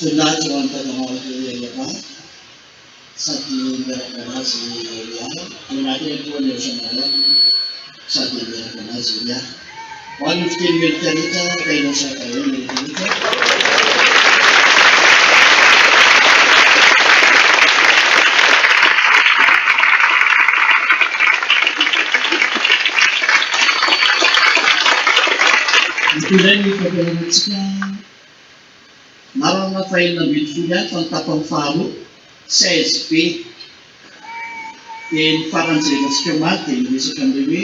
Voninahitra ho an'i Dada Marotoa Eliaba sady miarahaba anazy Elia. Voninahitra ihany koa an'i Osamara sady miarahaba anazy Elia. Ho an'ny fiteny Melkarita, Kainosa daholo Melkarita. Mitondra ny fampianarantsika Marina fahenina ambinifolo ihany fa ny tapany faharoa, 16 B, dia ny farany jerentsika omaly dia niresaka an'ilay hoe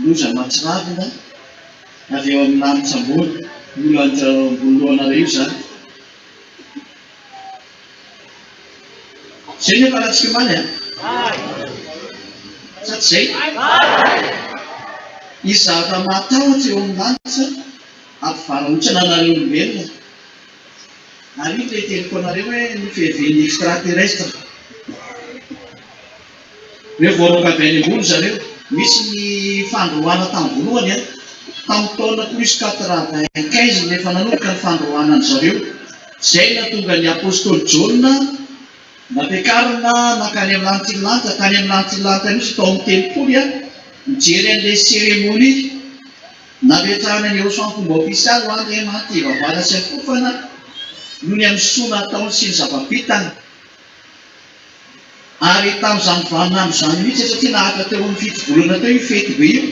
loza mahatsiravina avy eo amin'ny lanitra ambony, io lanitra ambony lohanareo io izany. Izay no niafarantsika omaly an? Sa tsy izay? Hisy zavatra mahatahotra eo amin'ny lanitra Hampivarahontsana anareo olombelona. Ary iny ilay teniko anareo hoe ny fiavian'ny extraterrestre. Hoe voaroaka avy any ambony zareo. Misy ny fandroahana tamin'ny voalohany an. Tamin'ny taona plus 95 no efa nanomboka ny fandroahana an-dry zareo. Izay no nahatonga ny apostoly Jaona nampiakarina nankany amin'ny lanitr'ny lanitra. Tany amin'ny lanitr'ny lanitra mihitsy tao amin'ny tempoly an, nijery an'ilay cérémonie. Nametrahana ny Eoso amin'ny fomba ofisialy ho Andriamanitra ivavahana sy akofana noho ny amin'ny soa nataony sy ny zava-bitany. Ary tamin'izany vaninandro izany mihitsy, satria naharitra teo amin'ny fito volana teo io fety be io,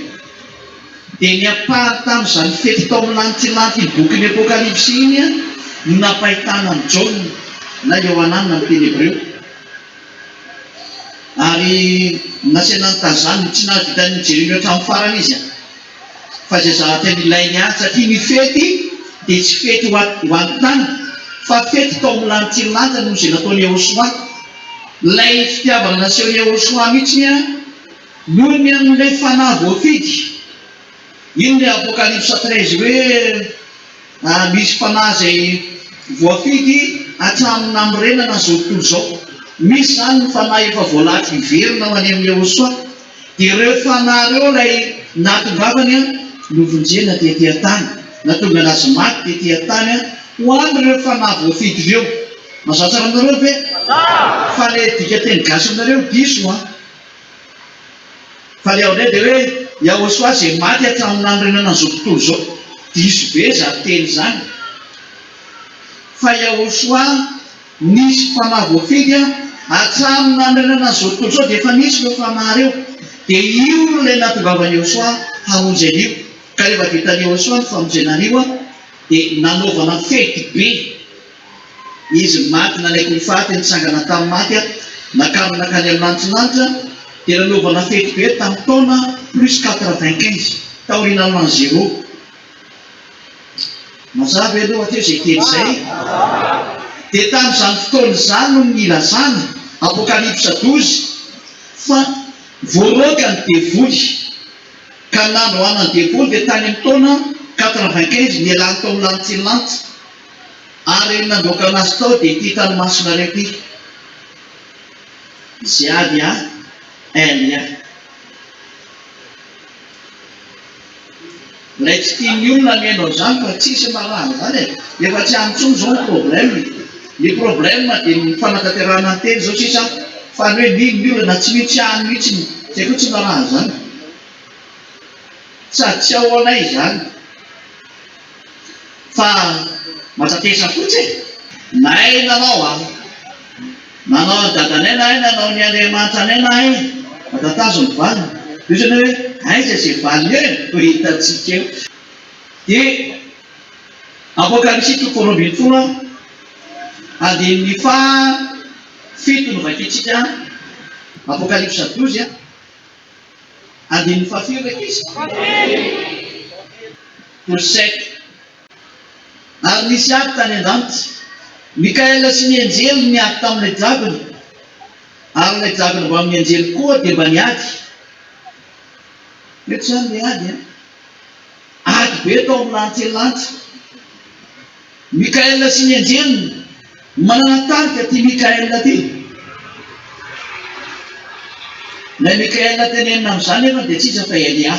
dia ny ampahany tamin'izany fety tao amin'ny lanitr'ilanitra iny bokin'ny Apokalypsy iny no nampahitana an'i Jaona, na Iohanana amin'ny teny hebreo. Ary nasaina notazaniny, tsy nahavita nijery an'io hatramin'ny farany izy an! Fa izay zavatra nilainy ihany, satria ny fety dia tsy fety ho ho an'ny tany, fa fety tao amin'ny lanitr'i lanitra noho izay nataon'i Yehosua. Ilay fitiavana nasehon'i Yehosua mihitsy an, noho ny amin'ilay fanahy voafidy. Iny ilay Apokalypsa 13 hoe. Ary misy fanahy izay voafidy hatramin'ny nanorenana an'izao tontolo izao. Misy izany ny fanahy efa voalahatra hiverina ho any amin'i Yehosua. Dia ireo fanahy ireo ilay nahatongavany novonjena tety an-tany, nahatonga anazy maty tety an-tany ho an'ireo fanahy voafidy ireo. Mazava tsara aminareo ve? Fa ilay dikanteny gasy aminareo diso an! Fa le ao indray dia hoe Yahoshuah izay maty hatramin'ny nanorenana an'izao tontolo izao. Diso be izany teny izany. Fa Yahoshuah nisy fanahy voafidy hatramin'ny nanorenana an'izao tontolo izao dia efa nisy ireo fanahy ireo. Dia io ilay nahatongavan'i Yahoshuah hamonjy an'io. Ka rehefa vitan'i Yahoshuah ny famonjena an'io dia nanaovana fety be. Izy maty nanaiky ho faty, nitsangana tamin'ny maty, nakarina nankany amin'ny lanitry lanitra, dia nanaovana fety be tamin'ny taona plus 95, taorian'ny l'an zéro. Mazava ve aloha hatreo izay teny izay? Dia tamin'izany fotoana izany no nilazana, Apokalypsa 12, fa voaroaka ny devoly, ka ny nandroahana ny devoly dia tany amin'ny taona 95, nialany tao amin'ny lanitry lanitra. Ary ny nandroaka anazy tao dia ity hitan'ny masonareo ity, Ziadia Elia. Ilay tsy tian'ny olona ny mihaino an'izany fa tsisy maharaha an'izany e! Efa tsy any intsony izao ny problème. Ny problème dia ny fanatanterahana ny teny izao sisa fa ny hoe mino ny olona na tsy mino tsy any mihitsy, izay koa tsy maharaha an'izany. Sady tsy ahoanay izany. Fa matatesa fotsy e! Nahay nanao an! Nanao an'i dadanay nahay nanao ny Andriamanitra anay nahay! Matatazo ny valiny. Dia ohatrany hoe aiza izay valiny eo e? Ho hitantsika eo. Dia Apokalypsy toko 12 andininy faha fito no vakintsika Apokalypsa 12 an! Andininy fahafiry ry ankizy? Verset. Ary nisy ady tany an-danitra. Mikaela sy ny anjeliny niady tamin'ilay dragona, ary ilay dragona mbamin'ny anjely koa dia mba niady. Eto izany ilay ady an! Ady be tao amin'ny lanitra lanitra. Mikaela sy ny anjeliny. Manana tarika ity Mikaela ity. Ilay Mikaela tenenina amin'izany nefa dia tsy iza fa Elia.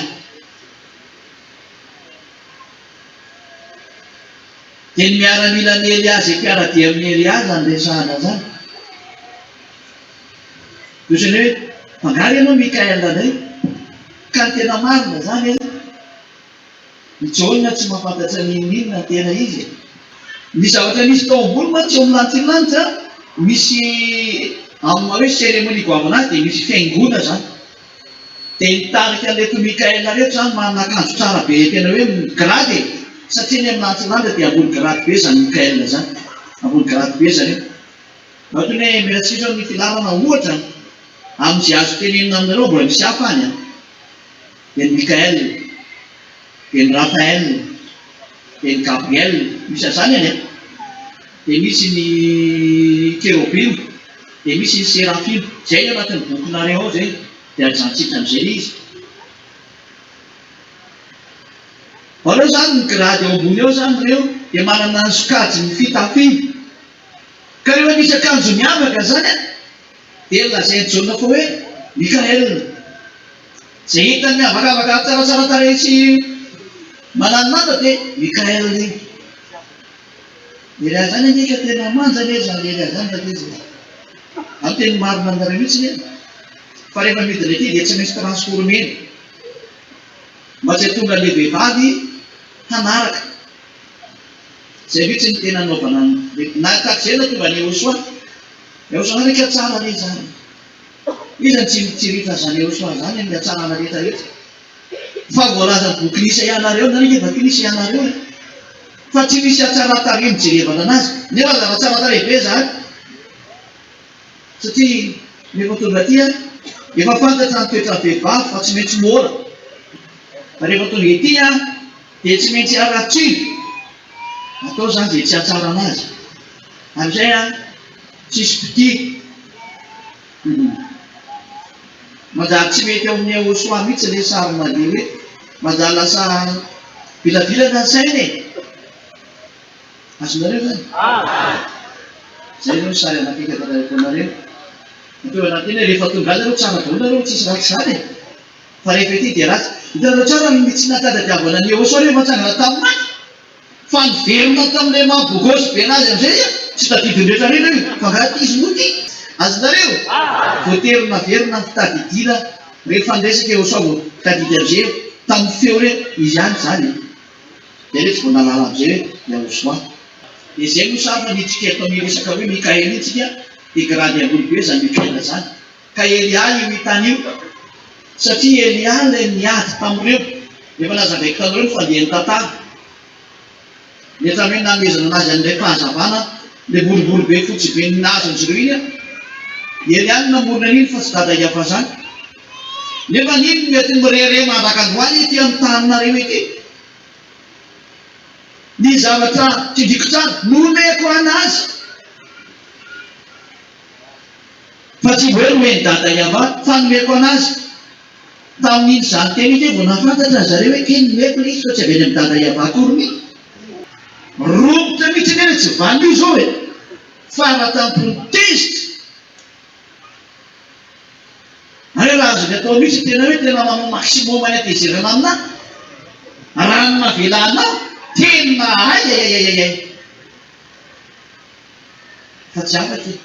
Dia ny miaramilan'i Elia izay mpiara-dia amin'i Elia izany resahana izany. Dia ohatran'ny hoe, fa angaha ianao Mikael indray? Ka ny tena marina izany an, i Jaona tsy mahafantatra n'inon'inona ny tena izy e. Ny zavatra nisy tao ambony mantsy eo amin'ny lanitry ny lanitra, misy amin'ny maha hoe cérémonie goavana azy dia misy fihaingoana izany. Dia nitarika an'ireto Mickaël ireto izany manana akanjo tsara be tena hoe mi-grade e! Satria ny amin'ny lanitry ny lanitra dia ambony grade be izany Mickaël izany. Ambony grade be zareo. Raha toy ny hoe mila tsisy ny filaharana ohatra amin'izay azo tenenina aminareo mbola misy hafa any an! Dia ny Mickaël, dia ny Raphaël, dia ny Gabriel, misy an'izany any an! Dia misy ny Kerobima, dia misy ny Serafima. Izay ny ao anatin'ny bokinareo ao izay, dia ajantsika amin'izay ilay izy. Fa ireo izany ny grady ao ambony ao izany ireo dia manana ny sokajin'ny fitafiana. Ka rehefa misy akanjo miavaka izany an, dia lazain'i Jaona fa hoe Mikael. Izay hitany miavakavaka tsaratsara tarehy sy mananonanona dia Mikael iny. Elia zany anie ka tena manja anie zany Elia zany raha izy e. Zany teny marina aminareo mihitsy anie. Fa rehefa midina ety dia tsy maintsy transformer-na. Mba tsy hahatonga an'ilay vehivavy hanaraka. Zay mihitsy ny tena anaovana an'ilay, na tahaka izay no nahatonga an'i Yehosua. Yehosua zany anie ka tsara anie zany. Iza no tsy mitsiritra an'izany Yehosua zany amin'ny hatsarana rehetra rehetra. Fa voalazan'ny bokin'i Isaianareo, nareo nge vakin'i Isaianareo e! Fa tsy misy hatsaran-tarehy nijerevana anazy, nefa aza tsara tarehy be zany, satria rehefa tonga aty an, efa fantatra ny toetran'ny vehivavy fa tsy maintsy mora, fa rehefa tonga ety an, dia tsy maintsy haratsiana, atao zany izay tsy hahatsara anazy, amin'izay an, tsisy mpitia. Manjary tsy mety ao amin'ny Yahoshuah mihitsy ilay sary mandeha hoe manjary lasa vilavilana ny saina e! Azonareo izany? Izay aloha ny sary anakaiky atanareko anareo. Atao anaty iny hoe rehefa tonga any nareo tsara daholo nareo tsisy ratsy izany e! Fa rehefa ety dia ratsy. Hitanareo tsara ny tsy nahatadiadiavana an'i Yahoshuah rehefa nitsangana tamin'ny maty? Fa niverina tamin'ilay maha bogosy be anazy amin'izay izy an, tsy tadidiny rehetra rehetra io, fa angaha ity izy moa ity? Azonareo? Voatery naverina ny fitadidiana rehefa niresaka i Yehosua vao tadidy amin'izay hoe tamin'ny feo hoe izy ihany izany e! Dia ilay izy vao nahalala amin'izay hoe Yahosua. Dia izay no sarotra ny hitsika eto amin'ny resaka hoe Mikaela iny tsika, dia grady ambony be izany Mikaela izany. Ka Elia io hitany io, satria Elia ilay niady tamin'ireo, efa nazavaiko taminareo ny fandehan'ny tantara, ny hatramin'ny hoe nanomezana anazy an'ilay fahazavana, ilay boribory be fotsy be nahazo an-dry zareo iny an, Elia no namorona an'iny fa tsy dada Iafazany. Nefa n'ino no mety mirehareha mandraka androany ety amin'ny taninareo ety? Ny zavatra tsindriko tsara, nomeko anazy. Fa tsy hoe nomen'i Dada Yava fa nomeko anazy. Tamin'iny izany teny iny vao nahafantatra ry zareo hoe kay nomeko ilay izy fa tsy avy any amin'i Dada Yava akory ny. Romotra mihitsy anie ilay tsy vanona io izao e! Faratampony tezitra. Ary raha azony atao mihitsy tena hoe tena manao maximum ny hatezerana aminà. Raha ny navela anà, tena ay ay ay ay ay. Fa tsy afaka e.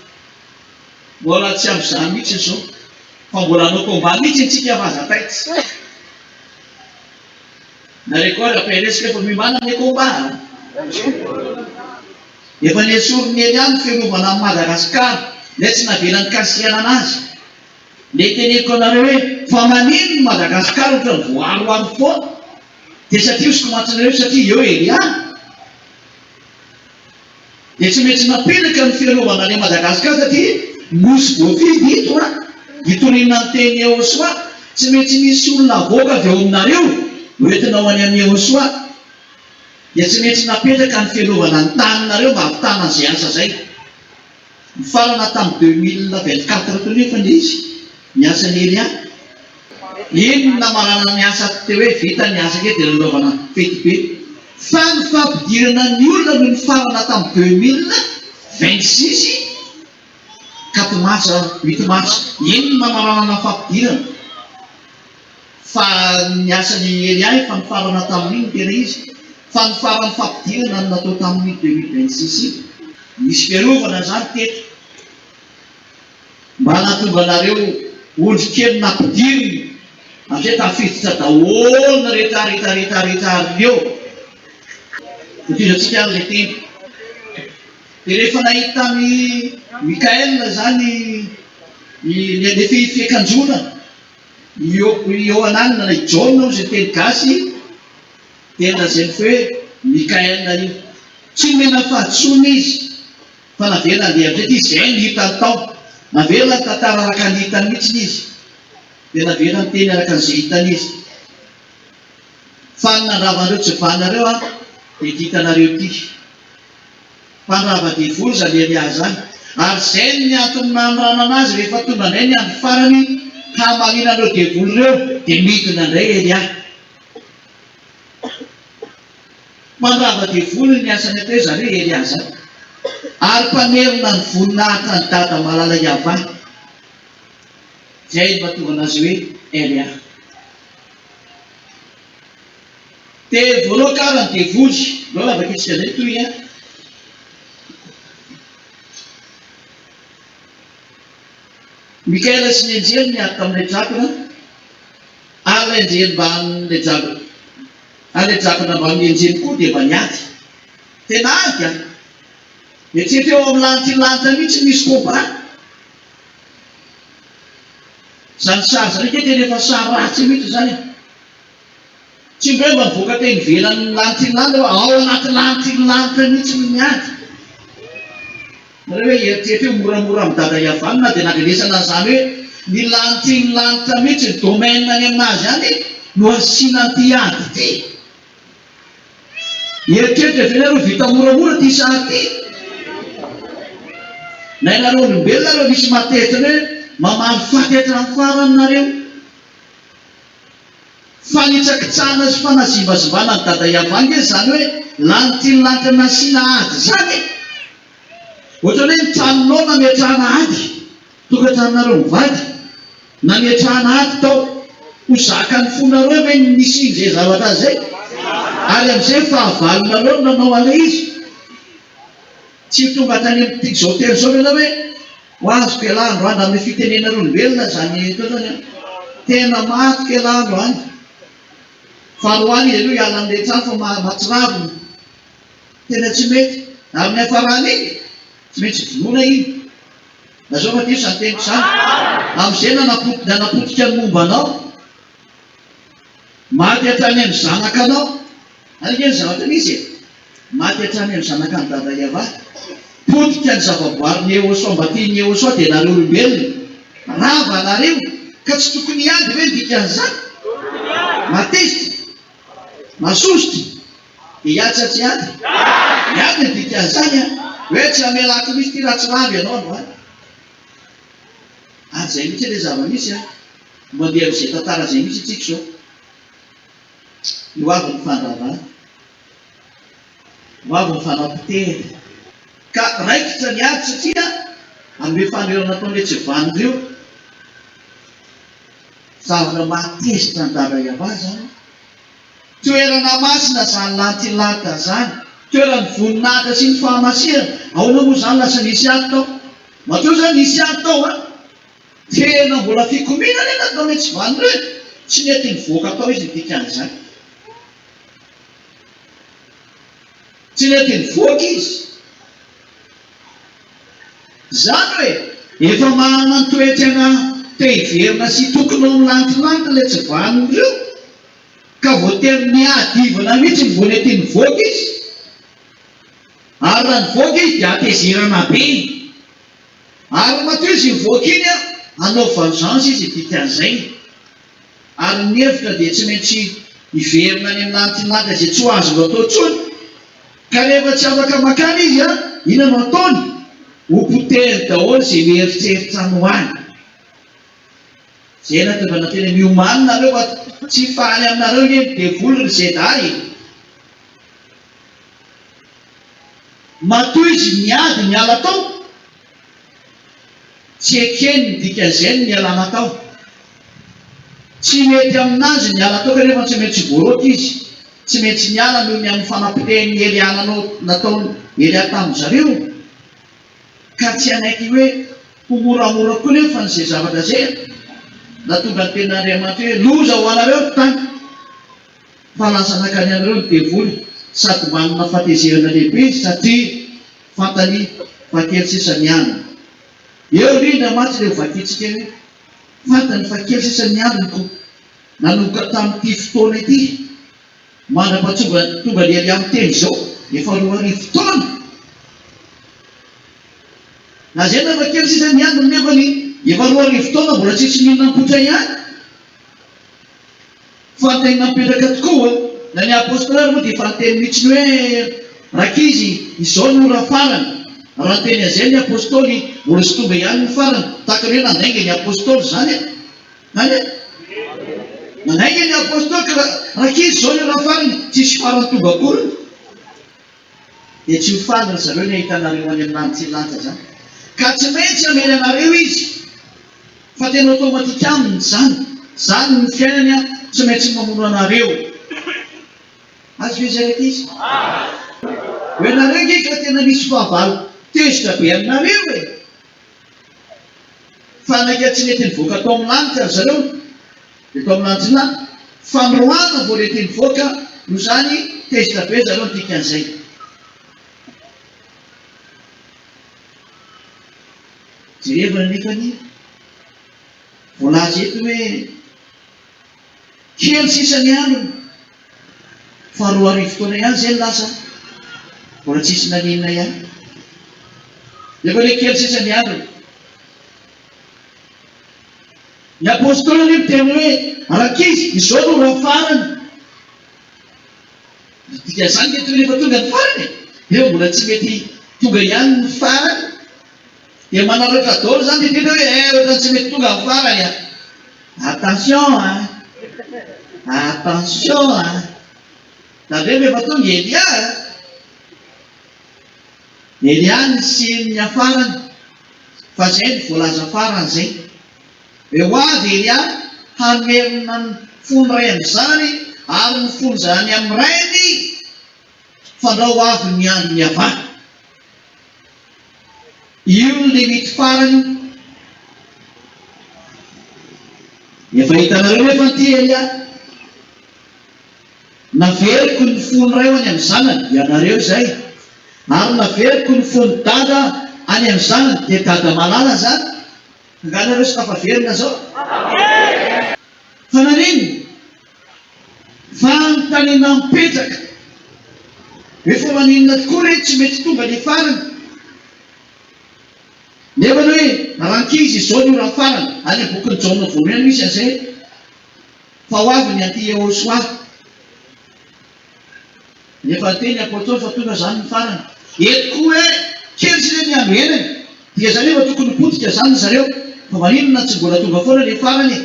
Mbola tsy amin'izany mihitsy izao. Fa mbola hanao combat mihitsy tsika fa aza taitra. Nareo koa raha PLS efa miomàna amin'ny combat a. Efa nesorin'i Elia ny fiarovana an'i Madagascar, ilay tsy navelan'i Kasihana anazy. Ilay teneniko anareo hoe fa manino Madagascar ohatran'ny voaroaro foana? Dia satria hozy komantsy satria eo Elia. Dia tsy maintsy napetraka ny fiarovana any Madagascar satria nosy voafidy ito an! Hitoriana ny teny Yehosua, tsy maintsy misy olona avoaka avy ao aminareo ho entina ho any amin'i Yehosua. Dia tsy maintsy napetraka ny fiarovana ny taninareo mba hahavitana an'izay asa izay. Nifarana tamin'ny 2024 teo nefa ilay izy, ny asan'i Elia. Iny no namarana ny asa teo hoe vita ny asa kely dia nanaovana fety be. Fa ny fampidirana ny olona no nifarana tamin'ny 2026, quatre mars, huit mars. Iny no namaranana ny fampidirana. Fa ny asan'i Elia efa nifarana tamin'iny ny tena izy. Fa ny faran'ny fampidirana no natao tamin'iny 2026 iny. Nisy fiarovana izany teto. Mba nahatonga anareo ondry kely nampidirina amin'izay tafiditra daholo ny rehetra rehetra rehetra rehetra ary eo. Tohizantsika ary ilay teny. Dia rehefa nahita an'i Mikael izany i ny fiakanjoana i Iohanana na i Jaona hozy ny teny gasy dia nolazainy fa hoe Mikael io. Tsy nomena fahadisoana izy fa navela handeha amin'izay ity izay no hitany tao. Navela nitantara araka ny hitany mihitsy izy. Dia navela niteny araka an'izay hitany izy. Fa ny nandrava an'ireo tsy vanareo aho dia ity hitanareo ity. Mpandrava devoly izany Elia izany. Ary izay ny antony nanoranana azy rehefa tonga indray ny andro farany hamaliana an'ireo devoly ireo dia midina indray Elia. Mpandrava devoly ny asany atao hoe izany hoe Elia izany. Ary mpamerina ny voninahitra an'i Dada malala Yavah. Izay no mahatonga anazy hoe Elia. Dia voaloaka ary ny devoly. Aleo raha vakintsika indray ny tohiny an. Mikaela sy ny anjely niady tamin'ilay drakona, ary ilay anjely mbamin'ilay drakona, ary ilay drakona mbamin'ny anjely koa dia mba niady. Tena ady an! Dia tsy efa eo amin'ny lanitry ny lanitra mihitsy no misy combat. Izany sary izany ange tena efa sary ratsy mihitsy izany e! Tsy hoe mba nivoaka teny ivelan'ny lanitry ny lanitra fa ao anaty lanitry ny lanitra mihitsy no miady. Nareo hoe eritreritra io moramora amin'i Dada hihavanana dia nandrenesana an'izany hoe ny lanitry ny lanitra mihitsy, ny domaine any aminazy any no asiana an'ity ady ity. Eritreritra ve nareo vita moramora ity sary ity? Na ianareo olombelona areo misy matetika hoe mamaly faty hatramin'ny farany nareo. Fanitsakitsahana sy fanazimbazimbana an'i Dada Yavah ange izany hoe lanitry ny lanitra nasiana ady izany e! Ohatran'ny hoe ny tranonao nametrahana ady, tokantranonareo mivady, nametrahana ady tao. Ho zakan'ny fonareo ve ny nisian'izay zavatra izay? Ary amin'izay fahavalonareo no nanao an'ilay izy? Tsy ho tonga hatrany amin'ity izao teny izao ve ianao hoe Ho azoko ialahy androany raha amin'ny fitenenan'ny olombelona izany eto izany an! Tena matiko ialahy androany. Fa androany izy aloha hiala amin'ilay trano fa mahatsiravina. Tena tsy mety. Ary ny hafarana iny, tsy maintsy vonoina iny. Lazao fa diso izany teniko izany. Amin'izay nanapotika ny momba anao. Maty hatrany amin'ny zanakanao. Ary ange ny zavatra misy e! Maty hatrany amin'ny zanakan'i Dada Yavah. Potika ny zavaboarin'i Yehosoa mba tian'i Yehosoa dia nareo olombelona. Rava nareo ka tsy tokony hiady ve ny dikan'izany? Mahatezitra? Mahasosotra? Dia hiady sa tsy hiady? Hiady ny dikan'izany an! Hoe tsy hamela ato mihitsy ity raha tsy rava ianao androany. Ary izay mihitsy ilay zava-misy an! Mandeha amin'izay tantara izay mihitsy isika izao. Ho avy ny fandravana. Ho avy ny fanapotehana. Ka raikitra ny ady satria amin'ireo fanoherana ataon'ireo tsy vanona ireo. Zavatra mahatezitra an'i Dada Yavah izany. Toerana masina izany lantilanta izany. Toeran'ny voninahitra sy ny fahamasinana. Ahoana moa izany lasa nisy ady tao? Matoa izany nisy ady tao an! Tena mbola fikomiana anie natao ilay tsy vanona e! Tsy nety nivoaka tao izy ny dikan'izany. Tsy nety nivoaka izy. Izany hoe efa manana ny toe-tsaina te hiverina sy tokony ho milantilanty ilay tsy vanona ireo ka voatery niady ivana mihitsy vao nety nivoaka izy. Ary raha nivoaka izy dia hatezerana be. Ary matoa izy mivoaka iny an, hanao vengeance izy dikan'izay. Ary ny hevitra dia tsy maintsy hiverina any amin'ny lantin'laka izay tsy ho azony atao intsony. Ka rehefa tsy afaka makany izy an, inona no ataony? Ho potehiny daholo izay mieritreritra ny ho any. Izay nahatonga anah teny miomany nareo fa tsy faly aminareo nge ny devoly ry zeda e. Matoa izy niady niala tao, tsy ekeny ny dikan'izay ny nialana tao. Tsy mety aminazy ny hiala tao kanefa tsy maintsy voaroaka izy. tsy maintsy miala noho ny amin'ny fanapotehan'i Elia nanao nataon'i Elia tamin-dry zareo. Ka tsy hanaiky hoe ho moramora koa nefa ny izay zavatra izay a! Nahatonga ny tenin'Andriamanitra hoe, Loza ho anareo ry tany! Fa lasa nankany anareo ny devoly sady manana fahatezerana lehibe izy satria fantany fa kely sisa ny androny. Eo indrindra mantsy ilay hovakintsika hoe, Fantany fa kely sisa ny androny koa nanomboka tamin'ity fotoana ity Mandra-pahatonga tonga an'i Elia miteny izao, efa 2000 taona. Lazaina fa kely sisa ny androny nefa ny efa 2000 taona mbola tsisy n'inona mipoitra ihany. Fanontaniana mipetraka tokoa, na ny apostoly ary moa dia efa niteny mihitsy ny hoe rankizy izao no ora farany. Raha niteny an'izay ny apostoly mbola tsy tonga ihany ny farany. Tahaka ny hoe nandainga ny apostoly izany e. Zany e? Nanainga ny apostoly ka rankizy izao ny ora farany, tsisy farany tonga akory. Dia tsy ho faly ry zareo ny hahita anareo any amin'ny lanitra lanitra izany. Ka tsy maintsy hamely anareo izy. Fa tena automatique aminy izany. Izany no fiainany an, tsy maintsy mamono anareo. Azo ve izay rankizy? Ho ianareo ange ka tena misy fahavalo tezitra be aminareo e! Fa naika tsy nety nivoaka tao amin'ny lanitra ry zareo, dia tao amin'ny lanitry ny lanitra. Fandroahana vao nety nivoaka, noho izany tezitra be zareo ny dikan'izay. Jerevana anefa anie, voalaza eto hoe kely sisa ny androny, fa 2000 taona ihany izay no lasa, mbola tsisy naninona ihany. Nefa anie kely sisa ny androny. Ny apostoly anie miteny hoe, Rankizy, izao no ora farany. Ny dikan'izany ve toy ny efa tonga ny farany e? Nefa mbola tsy mety tonga ihany ny farany. Dia manararaotra daholo izany indrindra hoe, eh, ohatran'ny tsy mety tonga ny farany an. Attention an! Attention an! Tandremo efa tonga Elia an! Elia ny sian'ny niafarany, fa izay no voalaza farany izay. Hoe ho avy Elia hamerina ny fon'ny ray amin'ny zanany ary ny fon'ny zanany amin'ny rainy, fandrao ho avy ny andro niavahana. Io ny limite farany io. Efa hitanareo nefa ity Elia. Naveriko ny fon'ny ray ho any amin'ny zanany, ianareo izay, ary naveriko ny fon'i dada any amin'ny zanany, dia dada malala izany, angaha nareo tsy tafaverina izao? Fa naninona? Fanontaniana mipetraka, hoe fa maninona tokoa re tsy mety tonga ny farany? Nefa ny hoe rankizy izao ny ora farany, any amin'ny bokin'i Jaona voalohany misy an'izay. Fa ho avy ny aty Yehosua. Nefa niteny ny Apostoly fa tonga izany ny farany. Eto koa hoe kely sisa ny andro iainany. Dia izany efa tokony ho potika izany ry zareo. Fa maninona tsy mbola tonga foana ilay farany e?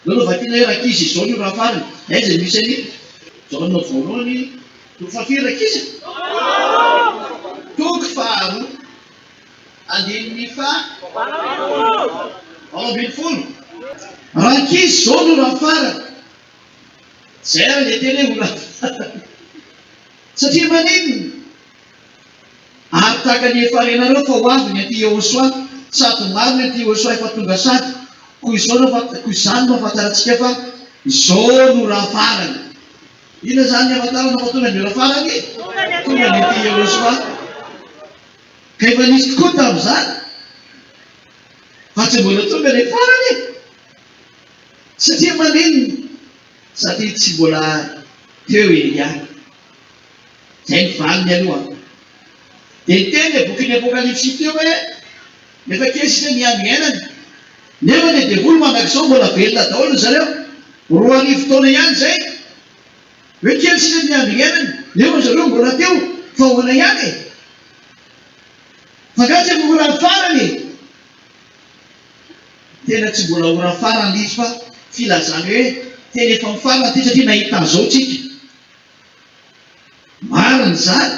Aleo aloha vakiana hoe rankizy izao ny ora farany. Aiza no misy an'iny? Jaona voalohany toko fahafiry rankizy e? Toko faharoa. Andininy faha 18. Rankizy zao no ora farany. Zay ary le teny hoe ora farany. Satria maninona? Ary tahaka ny efa renareo fa ho avy ny anti Yehosoa, sady maro ny anti Yehosoa efa tonga sady, koa izao no koa izany no ahafantarantsika fa izao no ora farany. Inona izany ny ahafantarana fa tonga ny ora farany? Tonga ny anti Yehosoa. Ka efa nisy tokoa tamin'izany fa tsy mbola tonga ilay farany e! Satria maninona? Satria tsy mbola teo Elia. Izay ny valiny aloha. Dia niteny ilay bokin'ny Apokalypsy teo hoe efa kely sisa ny andro iainany. Nefa ilay devoly mandrakizao mbola velona daholo ry zareo. 2000 taona ihany izay. Hoe kely sisa ny andro iainany, nefa zareo mbola teo, fa ahoana ihany e? Fa nga tsy efa ora farany e? Tena tsy mbola ora farany le izy fa filazana hoe tena efa mifarana ity satria nahita an'izao tsika. Marina izany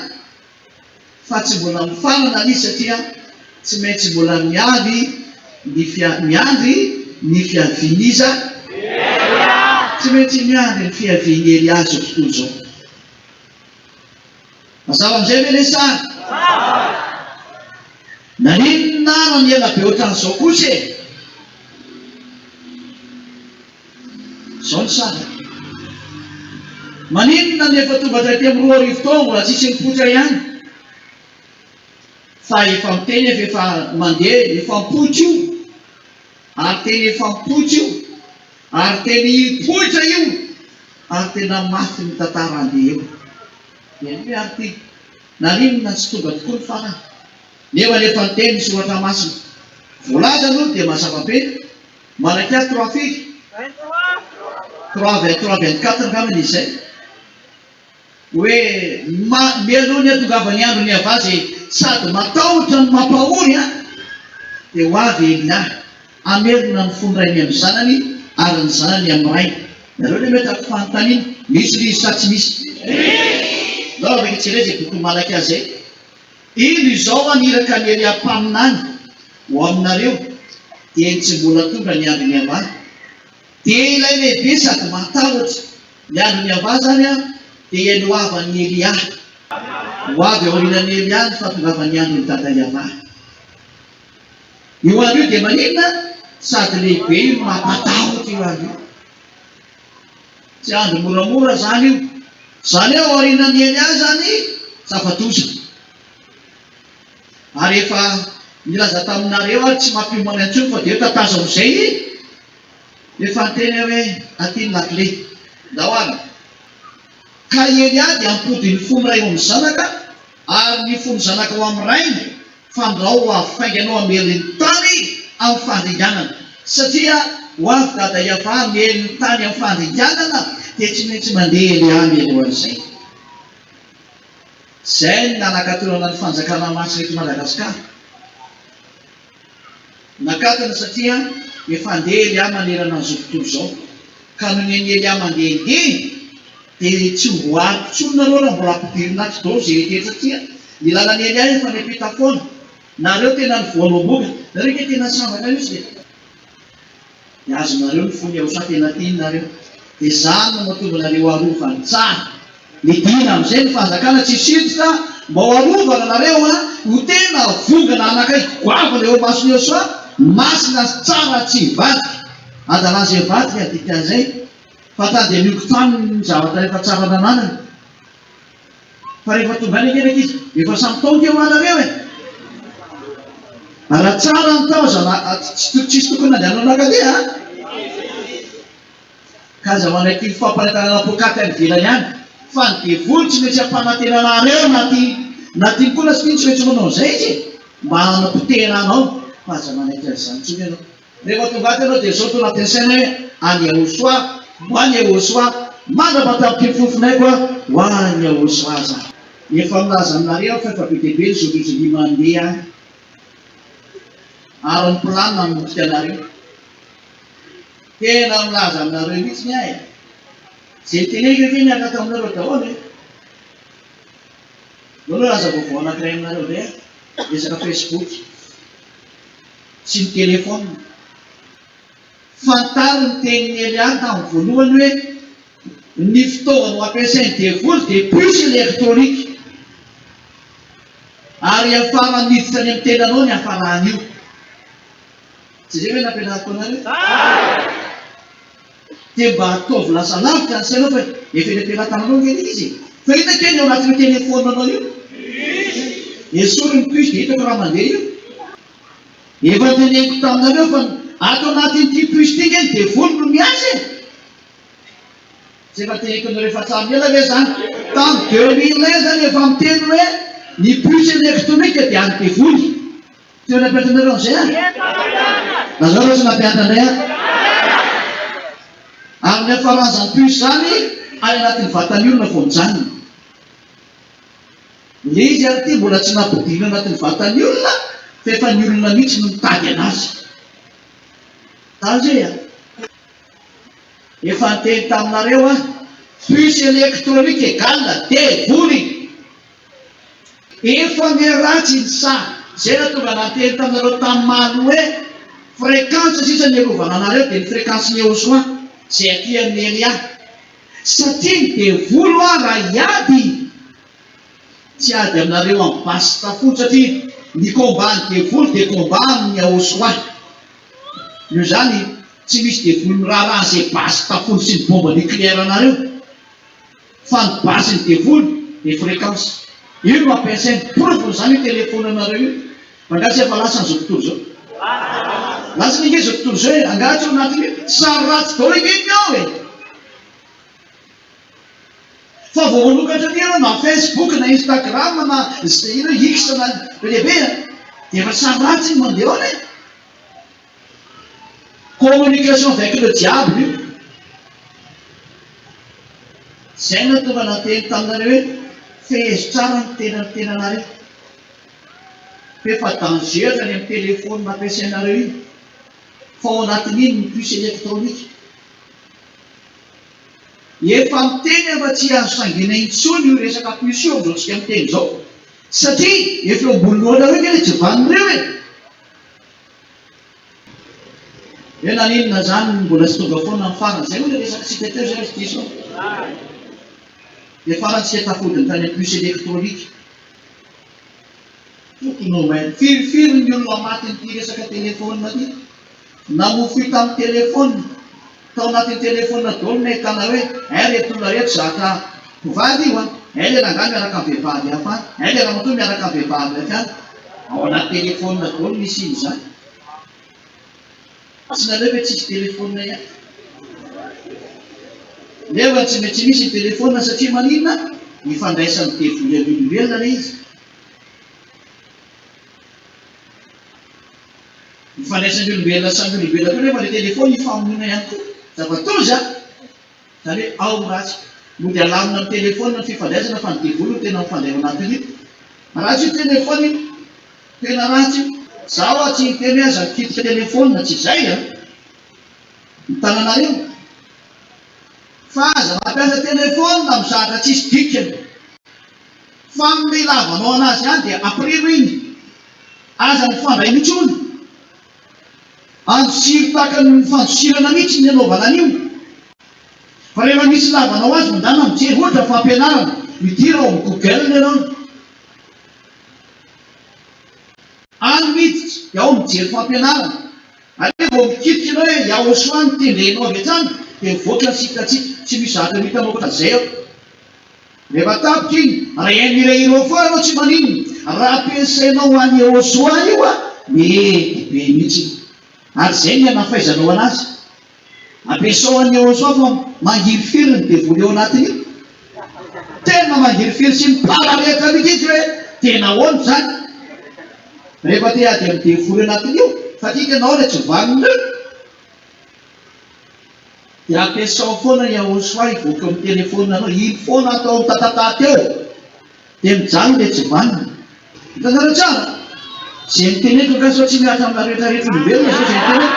fa tsy mbola mifarana le izy satria tsy maintsy mbola miavy ny fia miandry ny fiavian'iza? Tsy maintsy miandry ny fiavian'i Elia izao tontolo izao. Mazava amin'izay ve ilay sary? Naninona raha ny ela be ohatran'izao kosa e? Izao ny sary a. Maninona ny efa tonga hatraty amin'ny 2000 taona mbola tsisy nipoitra ihany? Fa efa miteny efa efa mandeha efa mipoitra io ary tena efa mipoitra io ary tena hipoitra io ary tena mafy ny tantara handeha eo. Dia anie ary ity naninona tsy tonga tokoa ny farany nefa efa niteny ny soratra masina. Voalaza aloha dia mazava be Malakia trois firy? Trois 23 24 angambany izy izay. Hoe ma mialoha ny hatongavan'ny andron'i Yavah izay sady matahotra no mampahory an, dia ho avy Elia hamerina ny fon'ny rainy amin'ny zanany ary ny zanany amin'ny rainy. Nareo le metrako fanontaniana, misy le izy sa tsy misy? Misy! Ndao avy jereo izay bokin'i Malakia izay. Indro izao haniraka an'i Elia mpaminany ho aminareo, dieny tsy mbola tonga ny andron'i Yavah. Dia ilay lehibe sady matahotra. Ny andron'i Yavah izany dia ny hoavan'i Elia. Ho avy aorianan'i Elia ny fahatongavan'ny andron'i Dada Yavah. Io andro io dia maninona? Sady lehibe io no mampatahotra io andro io. Tsy andro moramora izany io. Izany hoe aorianan'i Elia izany zava-doza. Ary efa nilaza taminareo aho tsy mampiomana intsony fa dia tatazo amin'izay i. Efa niteny aho hoe aty ny lakile. Ndao ary. Ka i Elia dia hampody ny fon'ny ray ho amin'ny zanaka ary ny fon'ny zanaka ho amin'ny rainy, fandrao ho avy faingana ho hamely ny tany amin'ny fandringanana. Satria ho avy Dada Yavah hamely ny tany amin'ny fandringanana dia tsy maintsy mandeha Elia mialohan'izay. Izay no nanakatonana ny fanjakana masina eto Madagasikara. Nakatona satria efa handeha Elia manerana an'izao tontolo izao. Ka nony an'i Elia mandehandeha dia tsy ho voaaro intsony nareo raha mbola ampidirina ato daholo izay rehetra satria ny lalan'i Elia efa niampita foana. Nareo tena ny voaloham-boka. Nareo ange tena sambatra mihitsy e. Dia azonareo ny fon'i Yahushua tena tiany nareo. Dia izany no mahatonga anareo arovany tsara. Midina amin'izay ny fanjakana tsisy hiditra mba ho arovana nareo an, ho tena vongana anakaiky goavana eo imason'i Yahushua, masina sy tsara tsy hivadika. Adalà izay hivadika dikan'izay fa tany dia miogo tany ny zavatra efa tsara nananany. Fa rehefa tonga any ange ny ankizy, efa samy tao ange hoa nareo e! Raha tsara ny tao aza na tsy tsisy tokony nandehanana nankaty a! Ka aza manaiky io fampanentanana poakaty any ivelany any fa ny devoly tsy maintsy ampanantena anareo na tia na tiany koa na tsy tiany tsy maintsy manao an'izay izy e! Mba hanapotehana anao fa aza manaiky an'izany intsony ianao. Rehefa tonga ato ianao dia izao to anatin'ny saina hoe any Yahoshua, ho any Yahoshua, mandra-pahatapitry ny fofonaiko aho, ho any Yahoshua za. Efa milaza aminareo aho fa efa be dia be ny zorizori mandeha any ary ny planina hamotika anareo. Tena milaza aminareo mihitsy aho e! Izay teneniko ange miaraka aminareo daholo e! Aleo hilaza vaovao anankiray aminareo indray aho, resaka Facebook. sy ny telefaonina. Fantaro ny tenin'i Elia tamin'ny voalohany hoe ny fitaovana ho ampiasain'ny devoly dia puce électronique ary hiafara miditra any amin'ny tenanao ny hafaran'io. Tsy izay ve nampianariko anareo? Dia mba ataovy lasa lavitra ny sainao fa efa eny am-pelatananao ange ilay izy e! Fa inona kay ny ao anatin'io telefaoninanao io? Esory ny puce dia hitako raha mandeha io. Efa teneniko taminareo fa ato anatin'ity puce ity nge ny devoly no miasa e! Tsy efa teneniko anareo efa hatramin'ny ela ve zany? Tamin'ny 2001 zany efa miteny hoe ny puce électronique dia an'ny devoly. Tsy efa nampianatra anareo an'izay aho? Lazao raha tsy nampianatra indray aho. Ary ny hafaran'izany puce izany any anatin'ny vatan'ny olona vao mijanona. Le izy ary ity mbola tsy nampidirina anatin'ny vatan'ny olona fa efa ny olona mihitsy no mitady anazy. Danger a! Efa niteny taminareo aho, puce électronique égale devoly! Efa miharatsy ny saha. Izay nahatonga naha teny taminareo tamin'ny maha hoe fréquence sisa niarovana anareo dia ny fréquence-n'i Yehosoa. Izay aty amin'i Elia. Satria ny devoly hoa raha hiady, tsy hiady aminareo amin'ny basy tafondro satria ny combat ny devoly dia combat amin'ny Yahosoa. Noho izany tsy misy devoly miraharaha an'izay basy tafondro sy ny bombe nucléaire anareo. Fa ny basy ny devoly dia fréquence. Io no ampiasainy. Porofon'izany io téléphone anareo io. Fa angaha tsy efa lasany izao tontolo izao? Lasany ange izao tontolo izao e! Angaha tsy ao anatin'io? Sary ratsy daholo ange ny ao e! Fa vao manokatra an'io ianao na Facebook na Instagram na inona X na be dia be a! Dia efa sary ratsy ny mandeha ao anie! Communication avec le diable io. Izay no tonga nateny taminareo hoe fehezo tsara ny tenan'ny tenanareo. F'efa danger hatrany amin'ny téléphone ampiasainareo iny. Fa ao anatin'iny ny puce électronique. Efa miteny aho fa tsy azo sangiana intsony io resaka puce io amin'izao tsika miteny izao. Satria efa eo ambony lohanareo ange ilay jivanina ireo e! Hoe naninona izany no mbola tsy tonga foana ny farany? Izay moa ilay resakitsika teo izay ry diso a! Dia farany tsika tafodiny tany amin'ny puce électronique. Tokony ho mailo. Firifiry ny olona matin'ity resaka téléphone ity? Namofoy tamin'ny téléphone. Tao anatin'ny téléphone daholo no nahitana hoe hay reto olona reto zatra mpivady io an, hay le rangahy miaraka amin'ny vehivavy hafa any, hay le ramatoa miaraka amin'ny vehivavy hafa any. Ao anaty téléphone daholo no hisian'izany. Tsy nareo ve tsisy téléphone ihany? Nefa tsy maintsy misy ny téléphone satria maninona? Ifandraisan'ny devoly amin'ny olombelona ilay izy. Ifandraisan'ny olombelona samy olombelona koa nefa ilay téléphone ifamonoana ihany koa. Zava-doza! Izany hoe ao ny ratsy. Mody alamina amin'ny téléphone ny fifandraisana fa ny devoly no tena mifandray ao anatin'io. Ratsy io téléphone io. Tena ratsy io. Zaho aho tsy niteny hoe aza mikitika téléphone, tsy izay an! Ny tananareo. Fa aza mampiasa téléphone amin'ny zavatra tsisy dikany. Fa amin'ny ilavanao anazy ihany dia ampirimo iny. Aza mifandray intsony. Andosiro tahaka ny fandosirana mihitsy ny anaovana an'io. Fa rehefa misy ilavanao azy mandana mijery ohatra fampianarana, midira ao amin'ny google ianao. Any miditra dia ao mijery fampianarana. Ary vao mikitika ianao hoe Yahoshua no tendrenao avy hatrany dia mivoaka ny site tsika. Tsy misy zavatra mety anao ankoatran'izay ao. Rehefa tapitra iny, raha hihaino hirahira ao foana ianao tsy maninona. Raha ampiasainao ho an'i Yehosua io an, mety be mihitsy. Ary izay ny hanafaizanao anazy. Ampiasao an'i Yehosua fa mangirifiry ny devoly ao anatin'io. Tena mangirifiry sy mipararetra mihitsy izy hoe tena ahoana izany. Rehefa te hiady amin'ny devoly anatin'io, fa tia ianao ilay tsy vanona io. Dia ampiasao foana i Yahoshua hivoaka eo amin'ny telephone-nao, iny foana atao mitatataty eo, dia mijanona ilay tsy vanona. Hitanareo tsara? Izay miteny eto angaha sao tsy mihatra amina rehetrarehetra olombelona izao izay miteny eto?